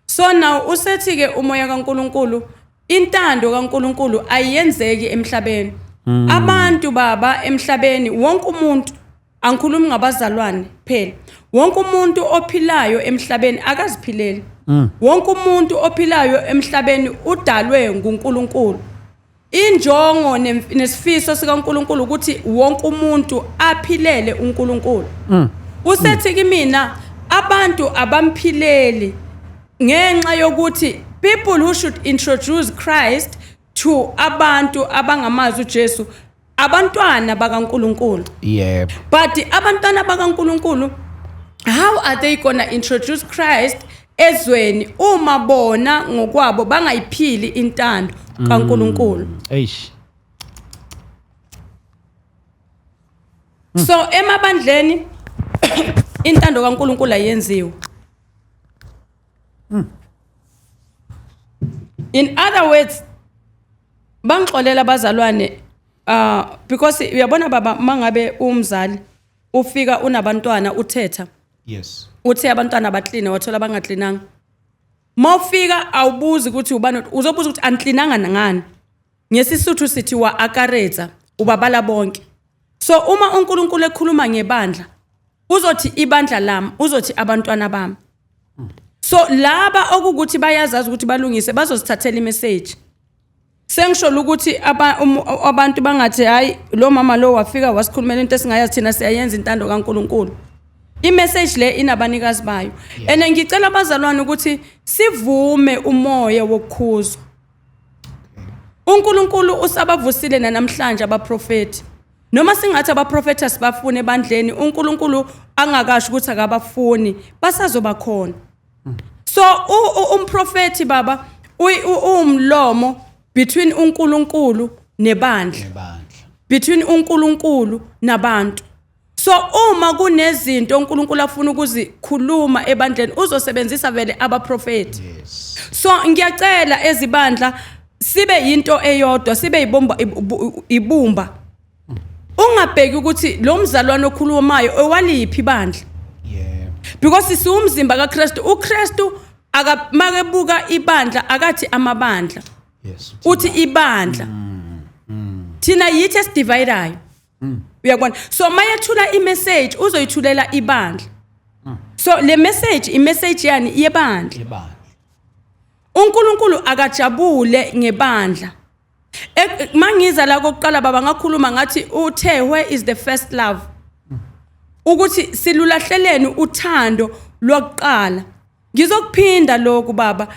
So now usethi ke umoya kaNkuluNkulu, intando kaNkuluNkulu ayenzeki emhlabeni. Abantu, baba, emhlabeni, wonke umuntu, angikhulumi ngabazalwane phela. Wonke umuntu ophilayo emhlabeni akaziphileli. Wonke umuntu ophilayo emhlabeni udalwe nguNkulunkulu. Injongo nesifiso sikaNkuluNkulu ukuthi wonke umuntu aphilele uNkulunkulu. Usethi kimina abantu abamphileli ngenxa yokuthi people who should introduce Christ to abantu abangamazi uJesu abantwana bakaNkuluNkulu. But abantwana bakaNkuluNkulu, how are they gonna introduce Christ ezweni uma bona ngokwabo bangayiphili intando kaNkuluNkulu? Eish. So emabandleni intando kaNkuluNkulu ayenziwe. In other words, bangixolela abazalwane, because uyabona, baba, mangabe umzali ufika unabantwana uthetha, uthe abantwana bakline, wathola bangaklinanga, mawufika awubuzi ukuthi ubani, uzobuza ukuthi aniklinanga ngani. NgesiSuthu sithi wa akaretsa, ubabala bonke. So uma uNkulunkulu ekhuluma ngebandla, uzothi ibandla lami, uzothi abantwana bami. So laba okukuthi bayazazi ukuthi balungise bazozithathela imessage. Sengisho ukuthi abantu bangathi, hayi, lo mama lo wafika wasikhulumela into esingayazi, thina siyayenza intando kaNkuluNkulu. Imessage le inabanikazi bayo, and ngicela abazalwane ukuthi sivume umoya wokukhuzwa. uNkulunkulu usabavusile namhlanje abaprofeti. Noma singathi abaprofeti asibafuni ebandleni, uNkulunkulu angakasho ukuthi akabafuni, basazoba khona. So umprofeti, baba, uwumlomo between uNkulunkulu nebandla, Nebandla. between uNkulunkulu nabantu. So uma kunezinto uNkulunkulu afuna ukuzikhuluma ebandleni, uzosebenzisa vele abaprofeti. So ngiyacela ezibandla sibe yinto eyodwa, sibe ibomba, ibumba. Ungabheki ukuthi lo mzalwane okhulumayo owaliphi ibandla. Because siwumzimba kaKristu. UKristu makebuka ibandla akathi amabandla. Uthi ibandla. Thina yithi esidividayo. Uyabona? So mayethula imessage uzoyithulela ibandla. So le message, imessage yani? Yebandla. Ibandla. UNkulunkulu akajabule ngebandla. Mangiza la kokuqala, baba, ngakhuluma ngathi uthe, "Where is the first love?" Ukuthi silulahleleni uthando lokuqala. Ngizokuphinda lokhu, baba.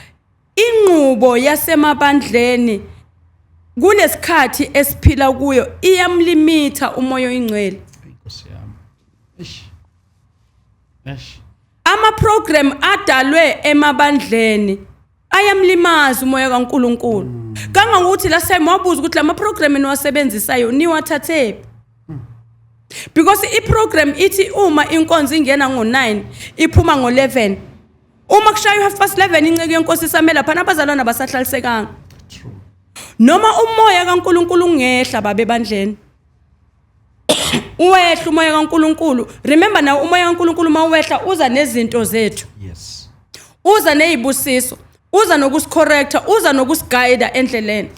Inqubo yasemabandleni kulesikhathi esiphila kuyo iyamlimitha umoya oyingcwele. Inkosi yami. Eish. Eish. Ama program adalwe emabandleni ayamlimaza umoya kaNkuluNkulu. Kangangokuthi last time wabuza ukuthi lama program niwasebenzisayo niwathathephi? Because i-program ithi uma inkonzo ingena ngo9 iphuma ngo11. Uma kushaya u11:30 inceke yenkosi isamela lapha, abazalwana basahlalisekanga. True. Noma umoya kaNkuluNkulu ungehla, babe, ebandleni. Uwehla umoya kaNkuluNkulu. Remember now, umoya kaNkuluNkulu mawehla uza nezinto zethu. Uza nezibusiso, uza nokusicorrecta, uza nokusiguide endleleni.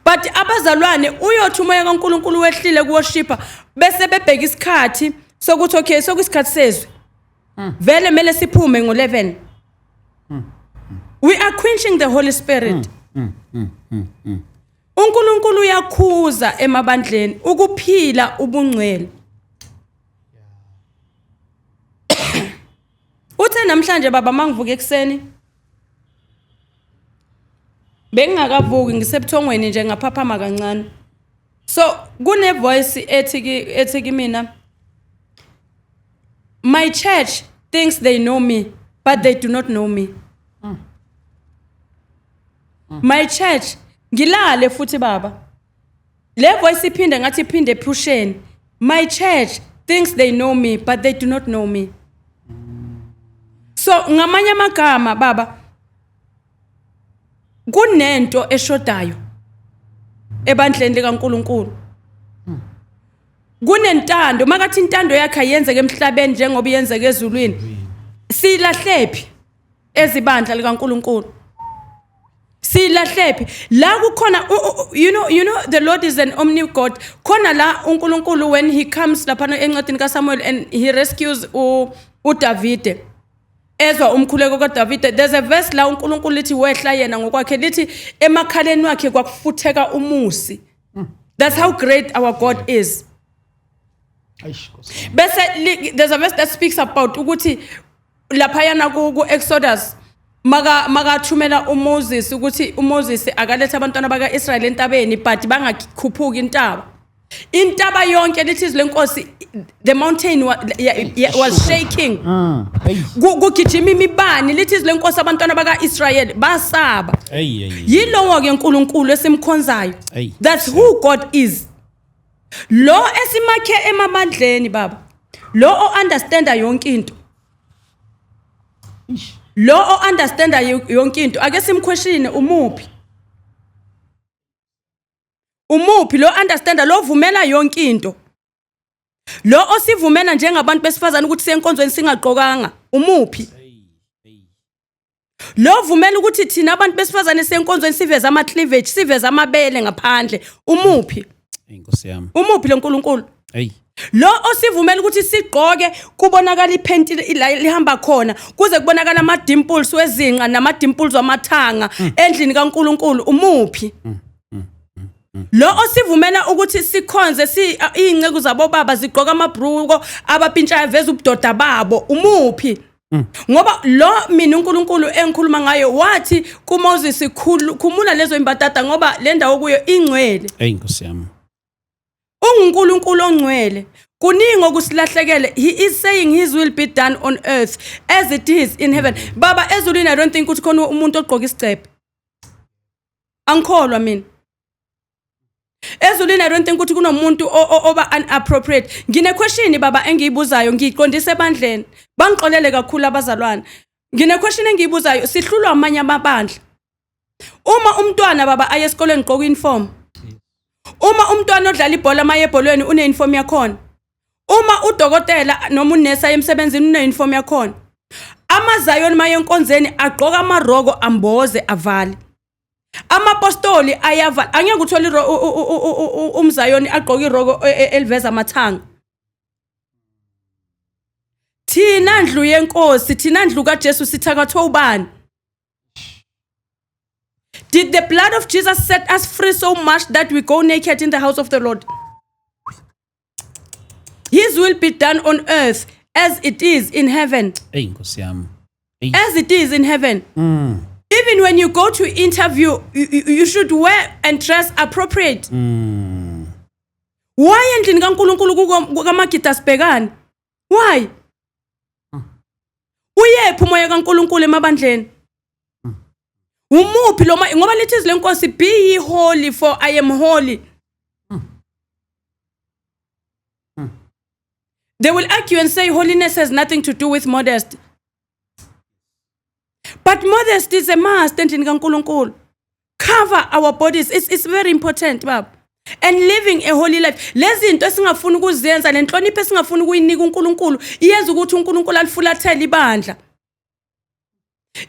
But abazalwane uyothi umoya kaNkuluNkulu wehlile kuworshipa bese bebheka isikhathi sokuthi okay, sokuyisikhathi sezwi. Vele kumele siphume ngo11. We are quenching the Holy Spirit. UNkulunkulu uyakhuza emabandleni ukuphila ubungcwele. Uthe namhlanje, baba, mangivuka ekseni, bengingakavuki, ngisebuthongweni nje, ngaphaphama kancane. So kune voice ethi kimina, "My church thinks they know me, but they do not know me." My church. Ngilale futhi, baba, le voice iphinde ngathi iphinde ephusheni, "My church thinks they know me, but they do not know me." So ngamanye amagama, baba, kunento eshodayo ebandleni likaNkuluNkulu. Kunentando makathi intando yakhe ayenzeke emhlabeni njengoba iyenzeka ezulwini. Silahlephi ezibandla likaNkuluNkulu? Silahlephi la kukhona you know the Lord is an omni God. Khona la uNkulunkulu, when he comes lapha encwadini kaSamuel and he rescues uDavide, ezwa umkhuleko kaDavide, there's a verse la uNkulunkulu lithi wehla yena ngokwakhe, lithi emakhaleni wakhe kwakufutheka umusi. That's how great our God is. Eish, Nkosi yami. Bese there's a verse that speaks about ukuthi laphayana ku Exodus makathumela uMoses ukuthi uMoses akaletha abantwana bakaIsrael entabeni, but bangakhuphuki intaba. Intaba yonke, lithi izwi lenkosi, the mountain was shaking. Hey. Kugijima imibani, lithi izwi lenkosi, abantwana bakaIsrael basaba. Hey, hey. Hey. Yilowo ke uNkulunkulu esimkhonzayo. Hey. That's who God is, lo esimakhe emabandleni, baba, lo o-understanda yonke into. Eish. Lo o-understanda yonke into, ake simquestione, umuphi? Umuphi lo understanda, lo vumela yonke into, lo osivumela njengabantu besifazane ukuthi siye enkonzweni singagqokanga? Umuphi lo vumela ukuthi thina abantu besifazane siye enkonzweni siveze ama-cleavage, siveze amabele ngaphandle? Umuphi? Hey, Nkosi yami. Umuphi lo nkulunkulu? Hey. Lo osivumela ukuthi sigqoke kubonakala iphenti la lihamba khona, kuze kubonakala ama-dimples wezinqa nama-dimples wamathanga endlini kaNkulunkulu, umuphi? Lo osivumela ukuthi sikhonze si iy'nceku zabobaba zigqoka amabhruko abapintshayo veza ubudoda babo, umuphi? Ngoba lo mina uNkulunkulu engikhuluma ngayo wathi kuMoses, "Khumula lezo imbadada ngoba le ndawo kuyo ingcwele." Hey, Nkosi yami. UnguNkulunkulu ongcwele. Kuningi okusilahlekele. He is saying his will be done on earth as it is in heaven. Baba, ezulwini I don't think ukuthi khona umuntu ogqoka isicephe. Angikholwa mina. Ezulwini I don't think ukuthi kunomuntu oba inappropriate. Ngine question, baba, engiyibuzayo, ngiyiqondisa ebandleni. Bangixolele kakhulu abazalwane. Ngine question engiyibuzayo, sihlulwa amanye amabandla. Uma umntwana, baba, aye esikolweni gqoka uniform. Uma umntwana odlala ibhola maye ebholweni une-uniform yakhona. Uma udokotela noma unesi aye emsebenzini une-uniform yakhona. AmaZayoni maye enkonzeni agqoka amaroko amboze avale. Amapostoli ayavala. Angeke uthole umZayoni agqoke iroko eliveza amathanga. Thina ndlu yenkosi, thina ndlu kaJesu sithakathwe ubani? Did the blood of Jesus set us free so much that we go naked in the house of the Lord? His will be done on earth as it is in heaven. Eyi Nkosi yami. Eyi. As it is in heaven. Even when you go to interview, you should wear and dress appropriate. Why endlini kaNkulunkulu kukamagida sibhekane? Why? Uyephi umoya kaNkulunkulu emabandleni? Umuphi lo moya? Ngoba lithi izwi lenkosi, be ye holy for I am holy. They will argue and say holiness has nothing to do with modesty. But modesty is a must endlini kaNkulunkulu. Cover our bodies. It's very important, baba. And living a holy life. Lezi zinto esingafuni ukuzenza, lenhlonipho esingafuni ukuyinika uNkulunkulu, iyenza ukuthi uNkulunkulu alifulathele ibandla.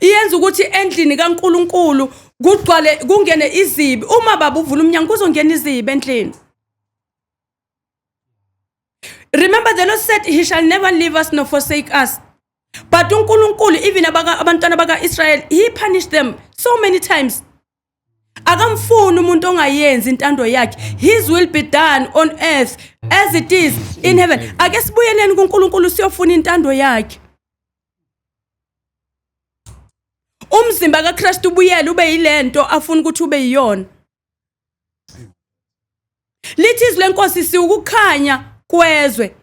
Iyenza ukuthi endlini kaNkulunkulu kugcwale kungene izibi. Uma baba uvula umnyango kuzongena izibi endlini. Remember the Lord said he shall never leave us nor forsake us. But uNkulunkulu even abantwana baka-Israel, he punished them so many times. Akamfuni umuntu ongayenzi intando yakhe. His will be done on earth as it is in heaven. Ake sibuyeleni kuNkulunkulu siyofuna intando yakhe. Umzimba kaKristu ubuyele ube yilento afuna ukuthi ube yiyona. Lithi izwi lenkosi siwukukhanya kwezwe.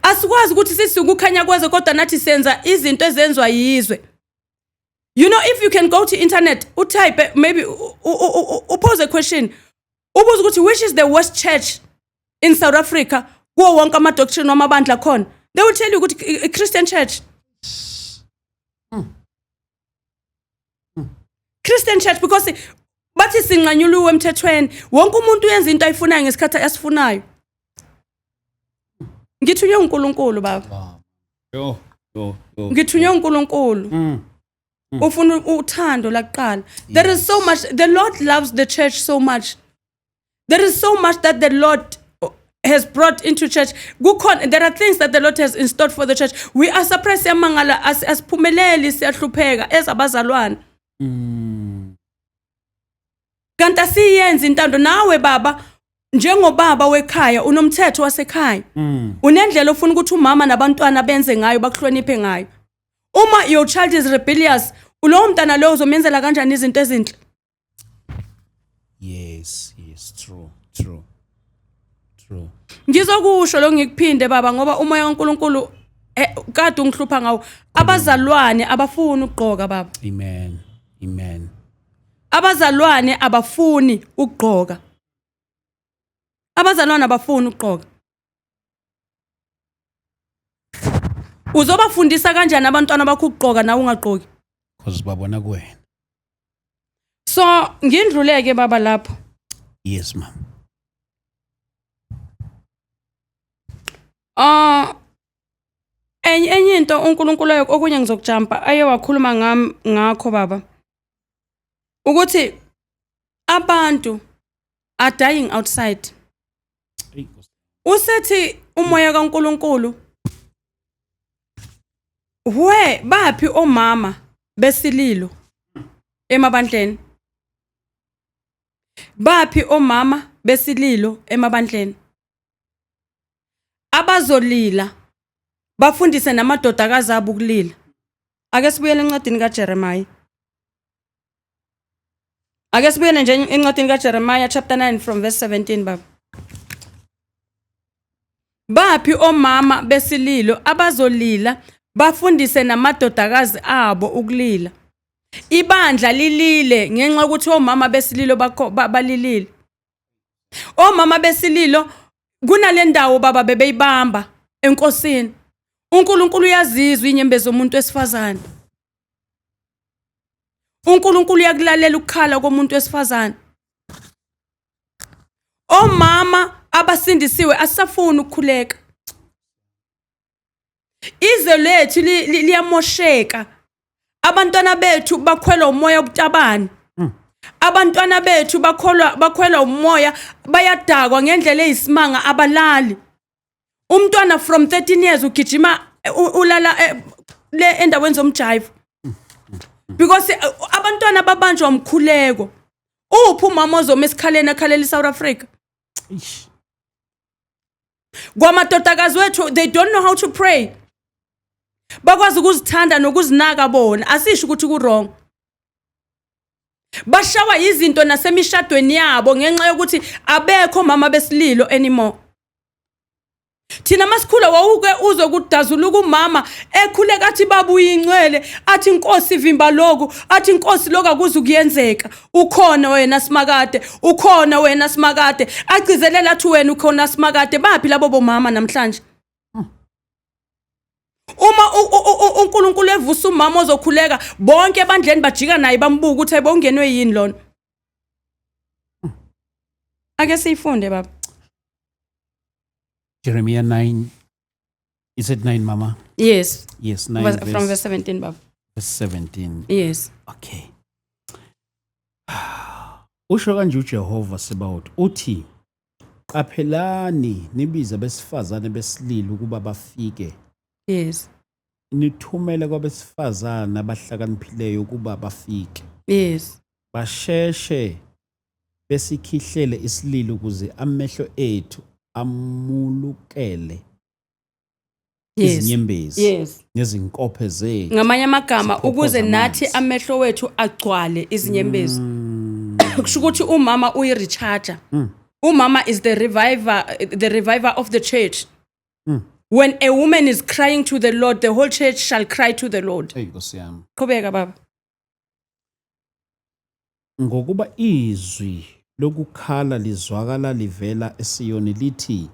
Asikwazi ukuthi sisiwukukhanya kwezwe kodwa nathi senza izinto ezenziwa yizwe. You know, if you can go to internet, utype maybe upose a question. Ubuze ukuthi which is the worst church in South Africa kuwo wonke ama doctrine wamabandla khona. They will tell you ukuthi Christian church. Christian church, because bathi sinqanyuliwe emthethweni. Wonke umuntu uyenza into ayifunayo ngesikhathi asifunayo. Ngithunywe uNkulunkulu baba. Yo, yo, yo. Ngithunywe uNkulunkulu. Ufuna uthando lakuqala. There is so much the Lord loves the church so much. There is so much that the Lord has brought into church. Kukhona, there are things that the Lord has installed for the church. We are surprised, siyamangala, asiphumeleli, siyahlupheka ezabazalwane. Kanti asiyenzi intando. Nawe baba, njengobaba wekhaya unomthetho wasekhaya. Unendlela ofuna ukuthi umama nabantwana benze ngayo, bakuhloniphe ngayo. Uma your child is rebellious, ulowo mntana lowo uzomenzela kanjani izinto ezinhle? Yes, true, true. True. Ngizokusho lo ngikuphinde baba, ngoba umoya kaNkulunkulu kade ungihlupha ngawo. Abazalwane abafuni ukugqoka baba. Amen. Amen. Abazalwane abafuni ukugqoka. Abazalwane abafuni ukugqoka. Uzobafundisa kanjani abantwana bakho ukugqoka nawe ungagqoki? Because babona kuwena. So ngindluleke baba lapho. Yes ma'am. Enye into uNkulunkulu okunye ngizokujumpa aye wakhuluma ngami ngakho baba. Ukuthi abantu are dying outside. Usethi umoya kaNkulunkulu, we baphi omama besililo emabandleni? Baphi omama besililo emabandleni? Abazolila bafundise namadodakazi abo ukulila. Ake sibuyele encwadini kaJeremiah. Ake sibuyele nje encwadini kaJeremiah chapter 9 from verse 17 baba. Baphi omama besililo abazolila bafundise namadodakazi abo ukulila? Ibandla lilile ngenxa yokuthi omama besililo bakho balilile. Omama besililo kunale ndawo baba bebeyibamba enkosini. uNkulunkulu uyazizwa inyembezi zomuntu wesifazane. uNkulunkulu uyakulalela ukukhala komuntu wesifazane. Omama abasindisiwe asisafuni ukukhuleka. Izwe lethu liyamosheka. Abantwana bethu bakhwelwa umoya obutabane. Abantwana bethu bakholwa bakhwelwa umoya, bayadakwa ngendlela eyisimanga, abalali. Umntwana from 13 years ugijima, ulala le endaweni zomjive because abantwana babanjwa umkhuleko. Uphi umama ozoma esikhaleni akhalela iSouth Africa? Eish. Kwamadodakazi wethu, they don't know how to pray. Bakwazi ukuzithanda nokuzinaka bona, asisho ukuthi ku-wrong. Bashawa izinto nasemishadweni yabo ngenxa yokuthi abekho mama besililo anymore. Thina masikhula wawuke uzwe kudazuluka umama ekhuleka athi, "Baba uyingcwele," athi, "Inkosi vimba lokhu," athi, "Inkosi, lokhu akuze kuyenzeka, ukhona wena Simakade, ukhona wena Simakade," agcizelela athi, "Wena ukhona Simakade." Baphi labo bomama namhlanje? Uma uNkulunkulu evusa umama ozokhuleka, bonke ebandleni bajika naye bambuka ukuthi ayibongenwe yini lona. Ake siyifunde, baba. Jeremiah 9. Is it 9, Mama? Yes. Yes, 9. From verse 17, baba. Verse 17. Yes. Okay. Usho kanje uJehova Sebaot, uthi, "Qaphelani, nibize abesifazane besililo ukuba bafike. Nithumele kwabesifazane abahlakaniphileyo ukuba bafike. Basheshe besikhihlele isililo ukuze amehlo ethu amulukele izinyembezi nezinkophe zethu." Ngamanye amagama, Ziphophoza ukuze nathi amanzi. amehlo wethu agcwale izinyembezi. Kusho ukuthi umama uyi-recharger. Umama is the reviver, the reviver of the church. When a woman is crying to the Lord, the whole church shall cry to the Lord. Hey, Nkosi yami. Qhubeka, baba. Ngokuba izwi lokukhala lizwakala livela eSiyoni lithi.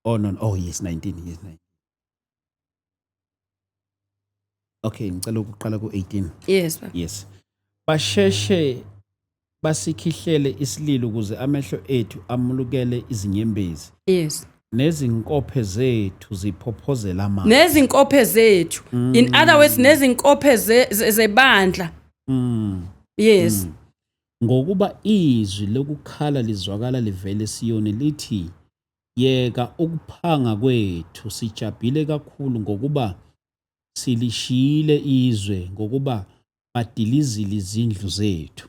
Oh no, oh yes, 19, yes, 19. Okay, ngicela ukuqala ku-18. Yes, baba. Yes. Basheshe basikhihlele isililo ukuze amehlo ethu amulukele izinyembezi nezinkophe zethu ziphophozela amanzi. Nezinkophe zethu, in other words, nezinkophe zebandla. Yes. Ngokuba izwi lokukhala lizwakala livela eSiyoni lithi, "Yeka ukuphanga kwethu, sijabhile kakhulu, ngokuba silishiyile izwe, ngokuba badilizile izindlu zethu."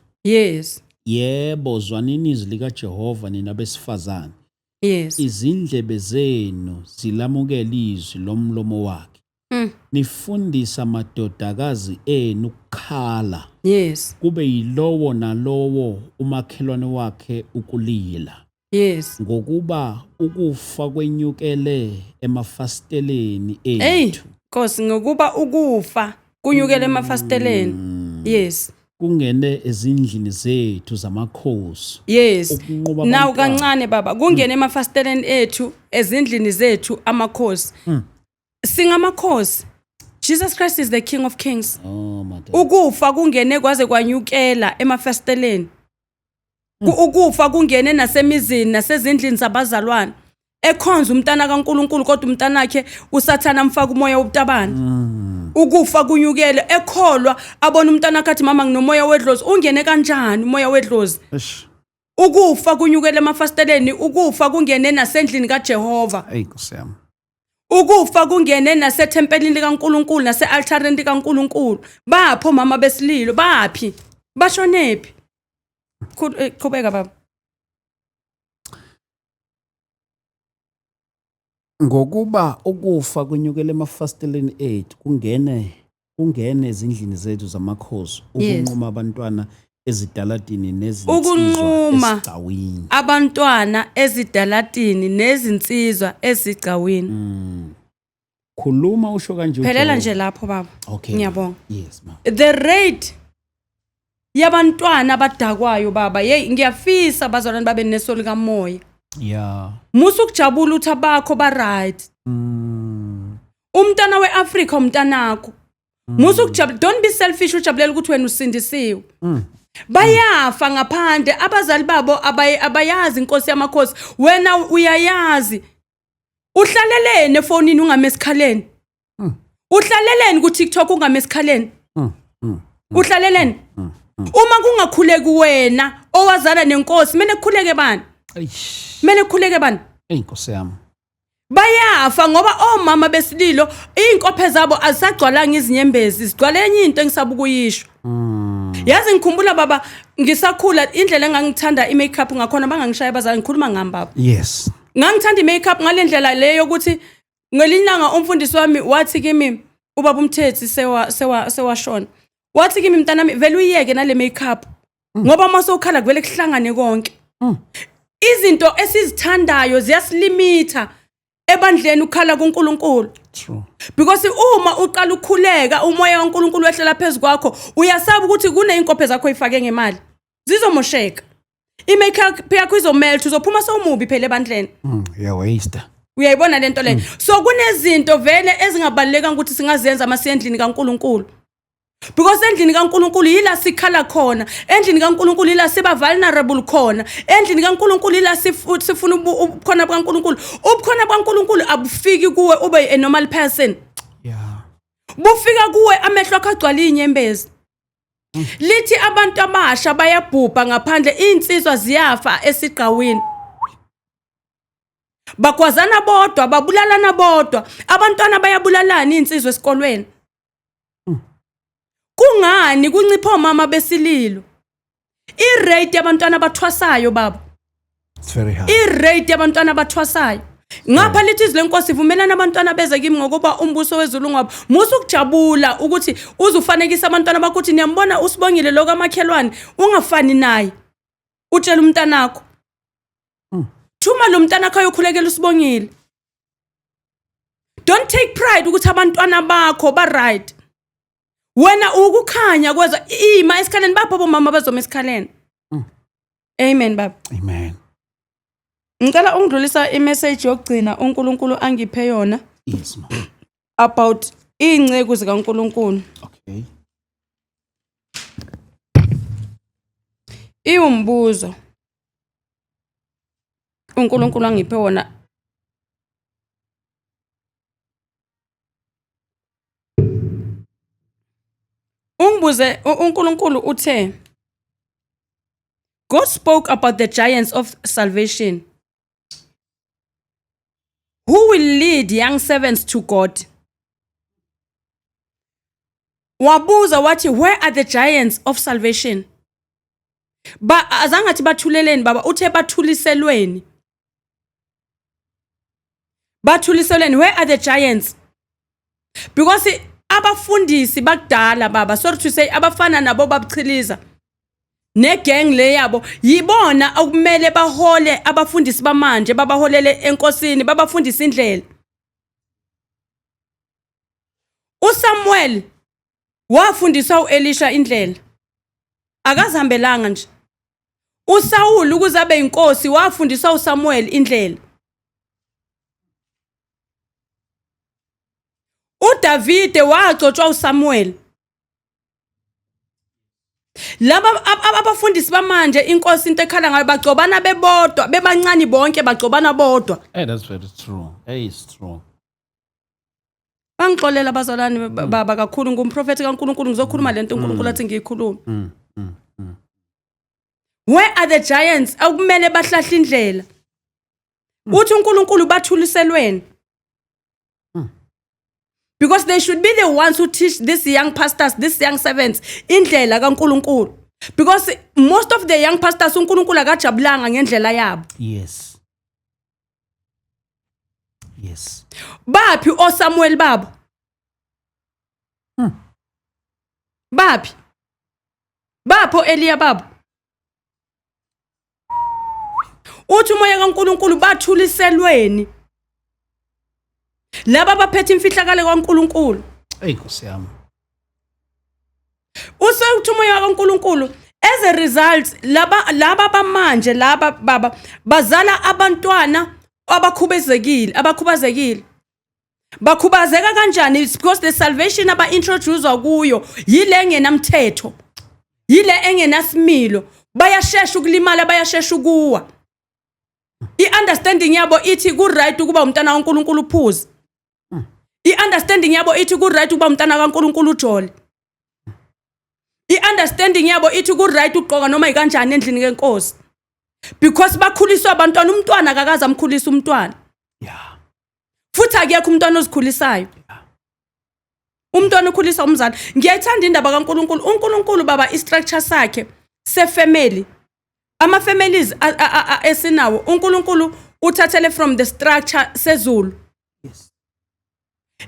Yebo, zwanini izwi likaJehova, nina besifazane. Izindlebe zenu zilamukele izwi lomlomo wakhe. Nifundisa amadodakazi enu ukukhala, kube yilowo nalowo umakhelwane wakhe ukulila. Ngokuba ukufa kwenyukele emafasiteleni Hey, ethu. Nkosi, ngokuba ukufa kunyukele emafasiteleni. Yes. Kungene ezindlini zethu zamakhosi. Ukunqoba Naw abantwana. Kancane, baba, kungene emafasiteleni ethu, ezindlini zethu amakhosi. Singamakhosi. Jesus Christ is the King of Kings. Oh madodana. Ukufa kungene kwaze kwanyukela emafasiteleni. Ukufa kungene nasemizini nasezindlini zabazalwane. Ekhonza umntana kaNkuluNkulu, kodwa umntanakhe uSathana amfaka umoya wobutabane. Ukufa kunyukele ekholwa, abona umntana akhe athi, "Mama, nginomoya wedlozi." Ungene kanjani umoya wedlozi? Eish. Ukufa kunyukele emafasiteleni, ukufa kungene nasendlini kaJehova. Ey, Nkosi yami. Ukufa kungene nasethempelini likaNkuluNkulu, nase-altareni likaNkuluNkulu. Bapho mama besililo? Baphi? Bashonephi? Qhubeka, baba. Ngokuba ukufa kunyukele emafasiteleni ethu, kungene ezindlini zethu zamakhosi, ukunquma abantwana ezitaladini nezinsizwa Ukunquma. esigcawini. Abantwana ezitaladini nezinsizwa ezigcawini. Khuluma usho kanje Phelela uJehova. nje lapho, baba. Okay. Ngiyabonga. Yes, ma. The rate yabantwana abadakwayo, baba, hey, ngiyafisa abazalwane babe neso likamoya. Musa ukujabula uthi abakho ba right. Umntana weAfrika umntanakho. Musa ukujabula, don't be selfish, ujabulela ukuthi wena usindisiwe. Bayafa ngaphandle, abazali babo abayazi inkosi yamakhosi, wena uyayazi. Uhlaleleni efonini ungame esikhaleni? Uhlaleleni ku TikTok ungame esikhaleni? Uhlaleleni? Uma kungakhuleki wena owazana nenkosi, kumele kukhuleke bani? Eish. Kumele kukhuleke bani? Eyi Nkosi yami. Bayafa ngoba omama besililo iy'nkophe zabo azisagcwalanga izinyembezi, zigcwale enye into engisaba ukuyisho. Yazi ngikhumbula baba ngisakhula indlela engangithanda i-makeup ngakhona, bangangishaya abazali, ngikhuluma ngami baba. Yes. Ngangithanda i-makeup ngale ndlela leyo yokuthi ngelinye ilanga umfundisi wami wathi kimi, ubaba uMthethi sewashona. Wathi kimi, mntanami, vele uyiyeke nale makeup ngoba uma sewukhala kuvele kuhlangane konke. Izinto esizithandayo ziyasilimitha ebandleni ukukhala kuNkulunkulu. True. Because uma uqala ukukhuleka umoya kaNkulunkulu wehlela phezu kwakho, uyasaba ukuthi kuneyinkophe zakho oyifake ngemali zizomosheka, i-makeup yakho izomelt, uzophuma sewumubi phela ebandleni. Yeah, waste. Uyayibona lento leyo? So kunezinto vele ezingabalulekanga ukuthi singazenza masiye endlini kaNkulunkulu, because endlini kaNkulunkulu yila sikhala khona, endlini kaNkulunkulu yila siba vulnerable khona, endlini kaNkulunkulu yila sifuna ubukhona bukaNkulunkulu. Ubukhona bukaNkulunkulu abufiki kuwe ube a normal person. Bufika kuwe amehlo akho agcwala izinyembezi. Lithi abantu abasha bayabhubha ngaphandle, insizwa ziyafa esigcawini, bagwazana bodwa, babulalana bodwa, abantwana bayabulalana, insizwa esikolweni. Kungani kuncipha omama besililo? I-rate yabantwana abathwasayo baba, It's very hard. I-rate yabantwana abathwasayo ngapha, lithi izwi lenkosi, vumelani abantwana beze kimi ngokuba umbuso wezulu ngwabo. Musa ukujabula ukuthi uze ufanekise abantwana bakho ukuthi niyambona usibongile lokho amakhelwane, ungafani naye. Utshela umntanakho, thuma lo mntanakho ayokhulekela usibongile. Don't take pride ukuthi abantwana bakho ba-right, wena ukukhanya kweza. Ima esikhaleni, bapho bomama bazoma esikhaleni. Amen baba. Amen. Ngicela ungidlulisa imessage yokugcina uNkulunkulu angiphe yona Yes, ma. about iy'nceku zikaNkulunkulu. Okay. Iwumbuzo uNkulunkulu angiphe wona. Ungibuze uNkulunkulu uthe, God spoke about the giants of salvation who will lead young servants to God. Wabuza wathi, where are the giants of salvation? Ba azange athi bathuleleni baba, uthe bathuliselweni, bathuliselweni. Where are the giants? Because abafundisi bakudala baba, sorry to say, abafana nabo babuchiliza negang le yabo, yibona okumele bahole abafundisi bamanje, babaholele enkosini, babafundise indlela. uSamuel wafundiswa uElisha indlela, akazihambelanga nje. uSaul ukuze abe inkosi wafundiswa uSamuel indlela. uDavide wagcotshwa uSamuel. Laba abafundisi bamanje, inkosi into ekhala ngayo, bagcobana bebodwa, bebancane bonke, bagcobana bodwa. Hey, that's very true. Hey, it's true. Bangixolela abazalwane baba kakhulu, ngumprofethi kaNkulunkulu, ngizokhuluma lento uNkulunkulu athi ngiyikhulume. Where are the giants akumele bahlahle indlela? Uthi uNkulunkulu bathuliselweni, because they should be the ones who teach these young pastors, these young servants indlela kaNkulunkulu, because most of the young pastors uNkulunkulu akajabulanga ngendlela yabo. Baphi oSamuel babo? Baphi bapho Eliya babo? Uthi umoya kaNkulunkulu bathuliselweni laba abaphethe imfihlakalo kaNkulunkulu. Hey, Nkosi yami. Usekuthi umoya kaNkulunkulu, as a result, laba bamanje laba baba bazala abantwana abakhubazekile. Abakhubazekile bakhubazeka kanjani? It's because the salvation aba-introducewa kuyo yile engenamthetho, yile engenasimilo. Bayashesha ukulimala, bayashesha ukuwa. I-understanding yabo ithi ku-right ukuba umntana kaNkulunkulu uphuze. I-understanding yabo ithi ku-right ukuba umntana kaNkulunkulu ujole. I-understanding yabo ithi ku-right ukugqoka noma ikanjani endlini kenkosi. Because bakhuliswa abantwana, umntwana akakaze amkhulise umntwana. Futhi akekho umntwana ozikhulisayo. Umntwana ukhulisa umzali. Ngiyayithanda indaba kaNkulunkulu. UNkulunkulu baba i-structure sakhe se-family. Ama-families esinawo uNkulunkulu uthathele from the structure sezulu.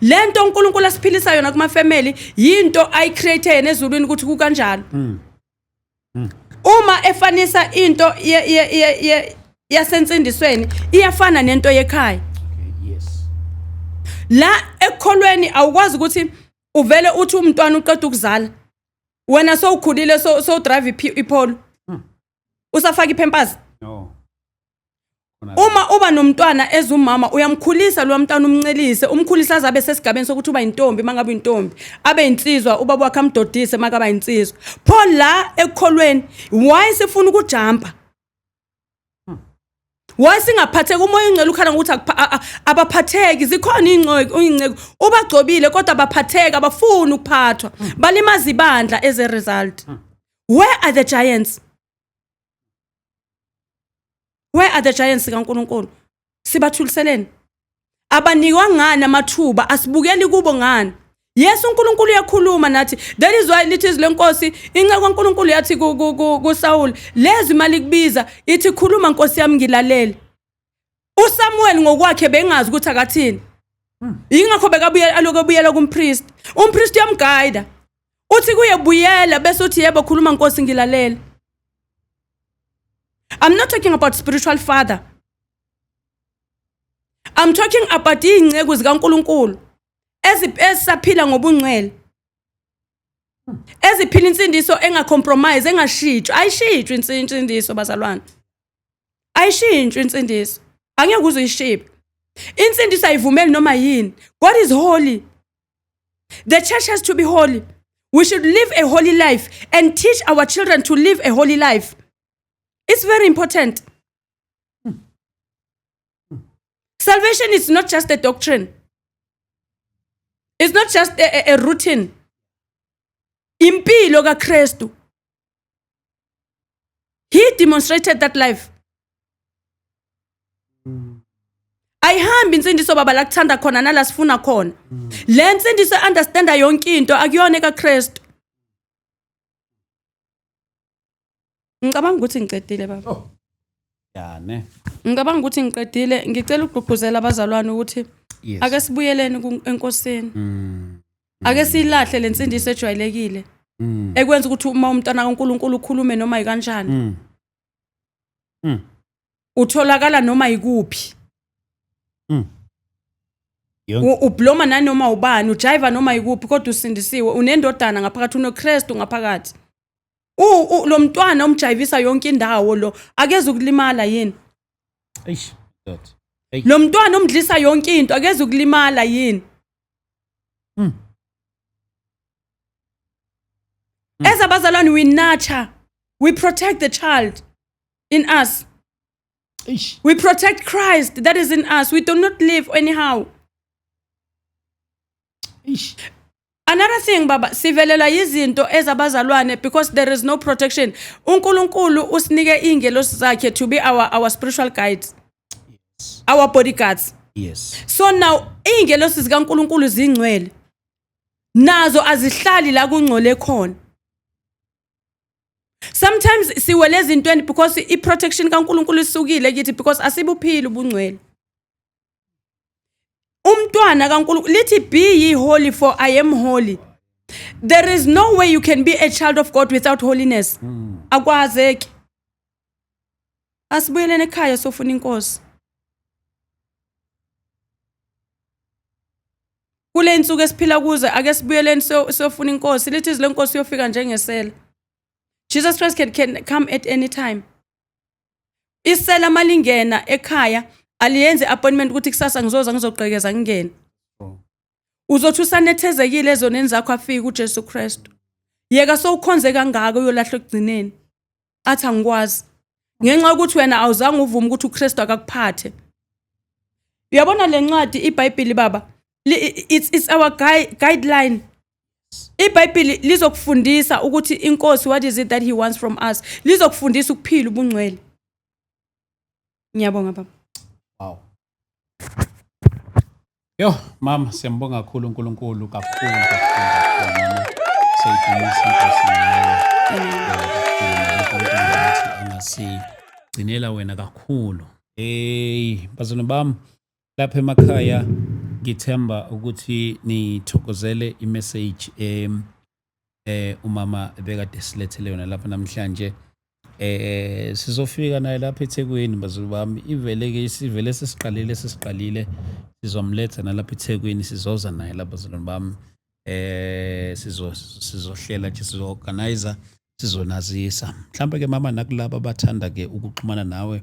Lento uNkulunkulu asiphilisa yona kuma family yinto ayi-create yena ezulwini ukuthi kukanjalo. Uma efanisa into yasensindisweni iyafana nento yekhaya. Okay, yes. La ekukholweni awukwazi ukuthi uvele uthi umntwana uqeda ukuzala. Wena sowukhulile, so drive iPolo. Usafaka iPampers. No. Uma uba nomntwana ezumama, uyamkhulisa lo mntwana, umncelise, umkhulisa azabe sesigabeni sokuthi uba intombi mangabe intombi, abe insizwa, ubaba wakhe amdodise makaba insizwa. Pho la ekukholweni why sifuna ukujumpa? Why singaphatheki? Umoya ongcwele ukhala ngokuthi abaphatheki. Zikhona iy'nceku ubagcobile, kodwa abaphatheki, abafuni ukuphathwa, balimaza ibandla as a result. Where are the giants? Where are the giants kaNkulunkulu? Sibathuliseleni? Abanikwa ngani amathuba? Asibukeli kubo ngani? Yes, uNkulunkulu uyakhuluma nathi. That is why lithi izwi lenkosi, inceku kaNkulunkulu yathi kuSaul, lezi mali kubiza, ithi, "Khuluma Nkosi yami, ngilalele." uSamuel ngokwakhe bengazi ukuthi akathini. Yingakho bekabuye aloku ebuyela kumpriest. Umpriest uyamguide. Uthi kuye, "Buyela," bese uthi, "Yebo, khuluma Nkosi, ngilalele." I'm not talking about spiritual father. I'm talking about iy'nceku zikaNkulunkulu ezisaphila ngobungcwele. Eziphila insindiso engacompromise, engashintshwa. Ayishintshwi insindiso, bazalwane. Ayishintshwi insindiso. Angeke uze uyishipe. Insindiso ayivumeli noma yini. God is holy. The church has to be holy. We should live a holy life and teach our children to live a holy life. It's very important. Salvation is not just a doctrine. It's not just a routine. Impilo kaKristu. He demonstrated that life. Ayihambi insindiso baba la kuthanda khona nala sifuna khona. Le nsindiso understanda yonke into akuyona kaKristu. Ngicabanga ukuthi ngiqedile, baba. Oh. Ya ne. Ngicabanga ukuthi ngiqedile. Ngicela ukugqugquzela abazalwane ukuthi ake sibuyeleni enkosini. Ake silahle lensindiso ejwayelekile. Ekwenza ukuthi uma umntwana kaNkulunkulu ukhulume noma ikanjani. Utholakala noma ikuphi. Ubloma nanoma ubani, ujiva noma ikuphi, kodwa usindisiwe, unendodana ngaphakathi, unoKristu ngaphakathi. Lo mntwana umjayivisa yonke indawo lo akeze ukulimala yini? Eish. Dot. Hey. Lo mntwana umdlisa yonke into akeze ukulimala yini? As abazalwane, we nurture, we protect the child in us. Eish. We protect Christ that is in us. We do not live anyhow. Eish. Another thing baba, sivelelwa yizinto ezabazalwane because there is no protection. UNkulunkulu usinike ingelosi zakhe to be our spiritual guides, our bodyguards. So now ingelosi zikaNkulunkulu zingcwele. Nazo azihlali la kungcole khona. Sometimes siwele ezintweni because i-protection kaNkulunkulu isukile kithi because asibuphili ubungcwele. Umntwana kaNkulunkulu lithi, "Be ye holy, for I am holy." There is no way you can be a child of God without holiness. Akwazeki. Asibuyeleni ekhaya sofuna inkosi. Kule insuku esiphila kuze, ake sibuyeleni siyofuna inkosi. Lithi izwi lenkosi yofika njengesela. Jesus Christ can come at any time. Isela malingena ekhaya aliyenzi appointment ukuthi kusasa ngizoza ngizogqekeza ngingene. Uzothi usanethezekile ezoneni zakho afike uJesu Kristu. Yeka sowukhonze kangaka uyolahla ekugcineni. Athi, "Angikwazi." Ngenxa yokuthi wena awuzange uvume ukuthi uKristu akakuphathe. Uyabona le ncwadi iBhayibheli baba, it's our guideline. IBhayibheli lizokufundisa ukuthi inkosi, what is it that he wants from us? Lizokufundisa ukuphila ubungcwele. Ngiyabonga baba. Wow. Yo, mama, siyambonga kakhulu uNkulunkulu, kakhulu kakhulu kakhulu mama. Siyidumisa inkosi ngawe. Kakhulu ukuthi angasigcinela wena kakhulu. Hey, bazalwane bami lapha emakhaya, ngithemba ukuthi nithokozele imessage umama bekade silethele yona lapha namhlanje. Sizofika naye lapha eThekwini bazulu bami, ivele ke sivele sesiqalile, sizomletha nalapha eThekwini, sizoza naye lapha bazalwane bami. Sizohlela nje, sizo-organize, sizonazisa. Mhlawumbe ke mama, nakulabo abathanda ke ukuxhumana nawe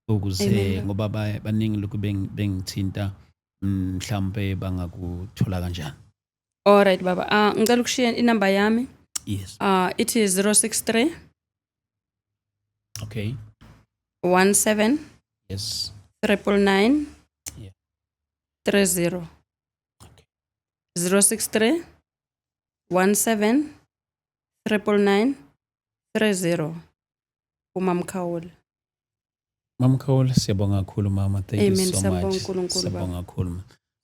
ukuze Amen. ngoba baningi lokhu bengithinta, mhlawumbe bangakuthola kanjani? All right baba, ngicela ukushiya inamba yami. Yes. It is 063 17 999 30. 063 17 999 30, uMamkhawula. Mamkhawula, siyabonga kakhulu mama, thank you Amen. so Siyabonga much. uNkulunkulu, baba. Siyabonga kakhulu.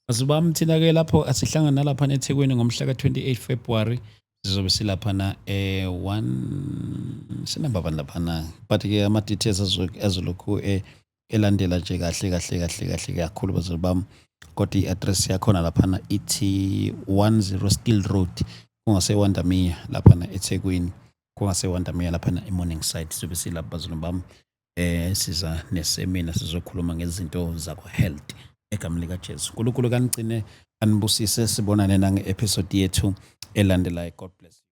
Bazubami, thina ke lapho asihlangana nalapha eThekwini ngomhla ka-28 February, sizobe silaphana one sinamba bani laphana, but ke ama details azolokhu elandela nje kahle kahle kahle kahle kakhulu bazali bami, kodwa i-address yakhona laphana ithi 10 Steel Road, kungase-Windermere laphana eThekwini, kungase-Windermere laphana e-Morningside. Sizobe silapha bazali bami, siza nesemina, sizokhuluma ngezinto zakwa-health egameni likaJesu. uNkulunkulu kanigcine, anibusise, sibonane nange-episode yethu elandelayo. God bless you.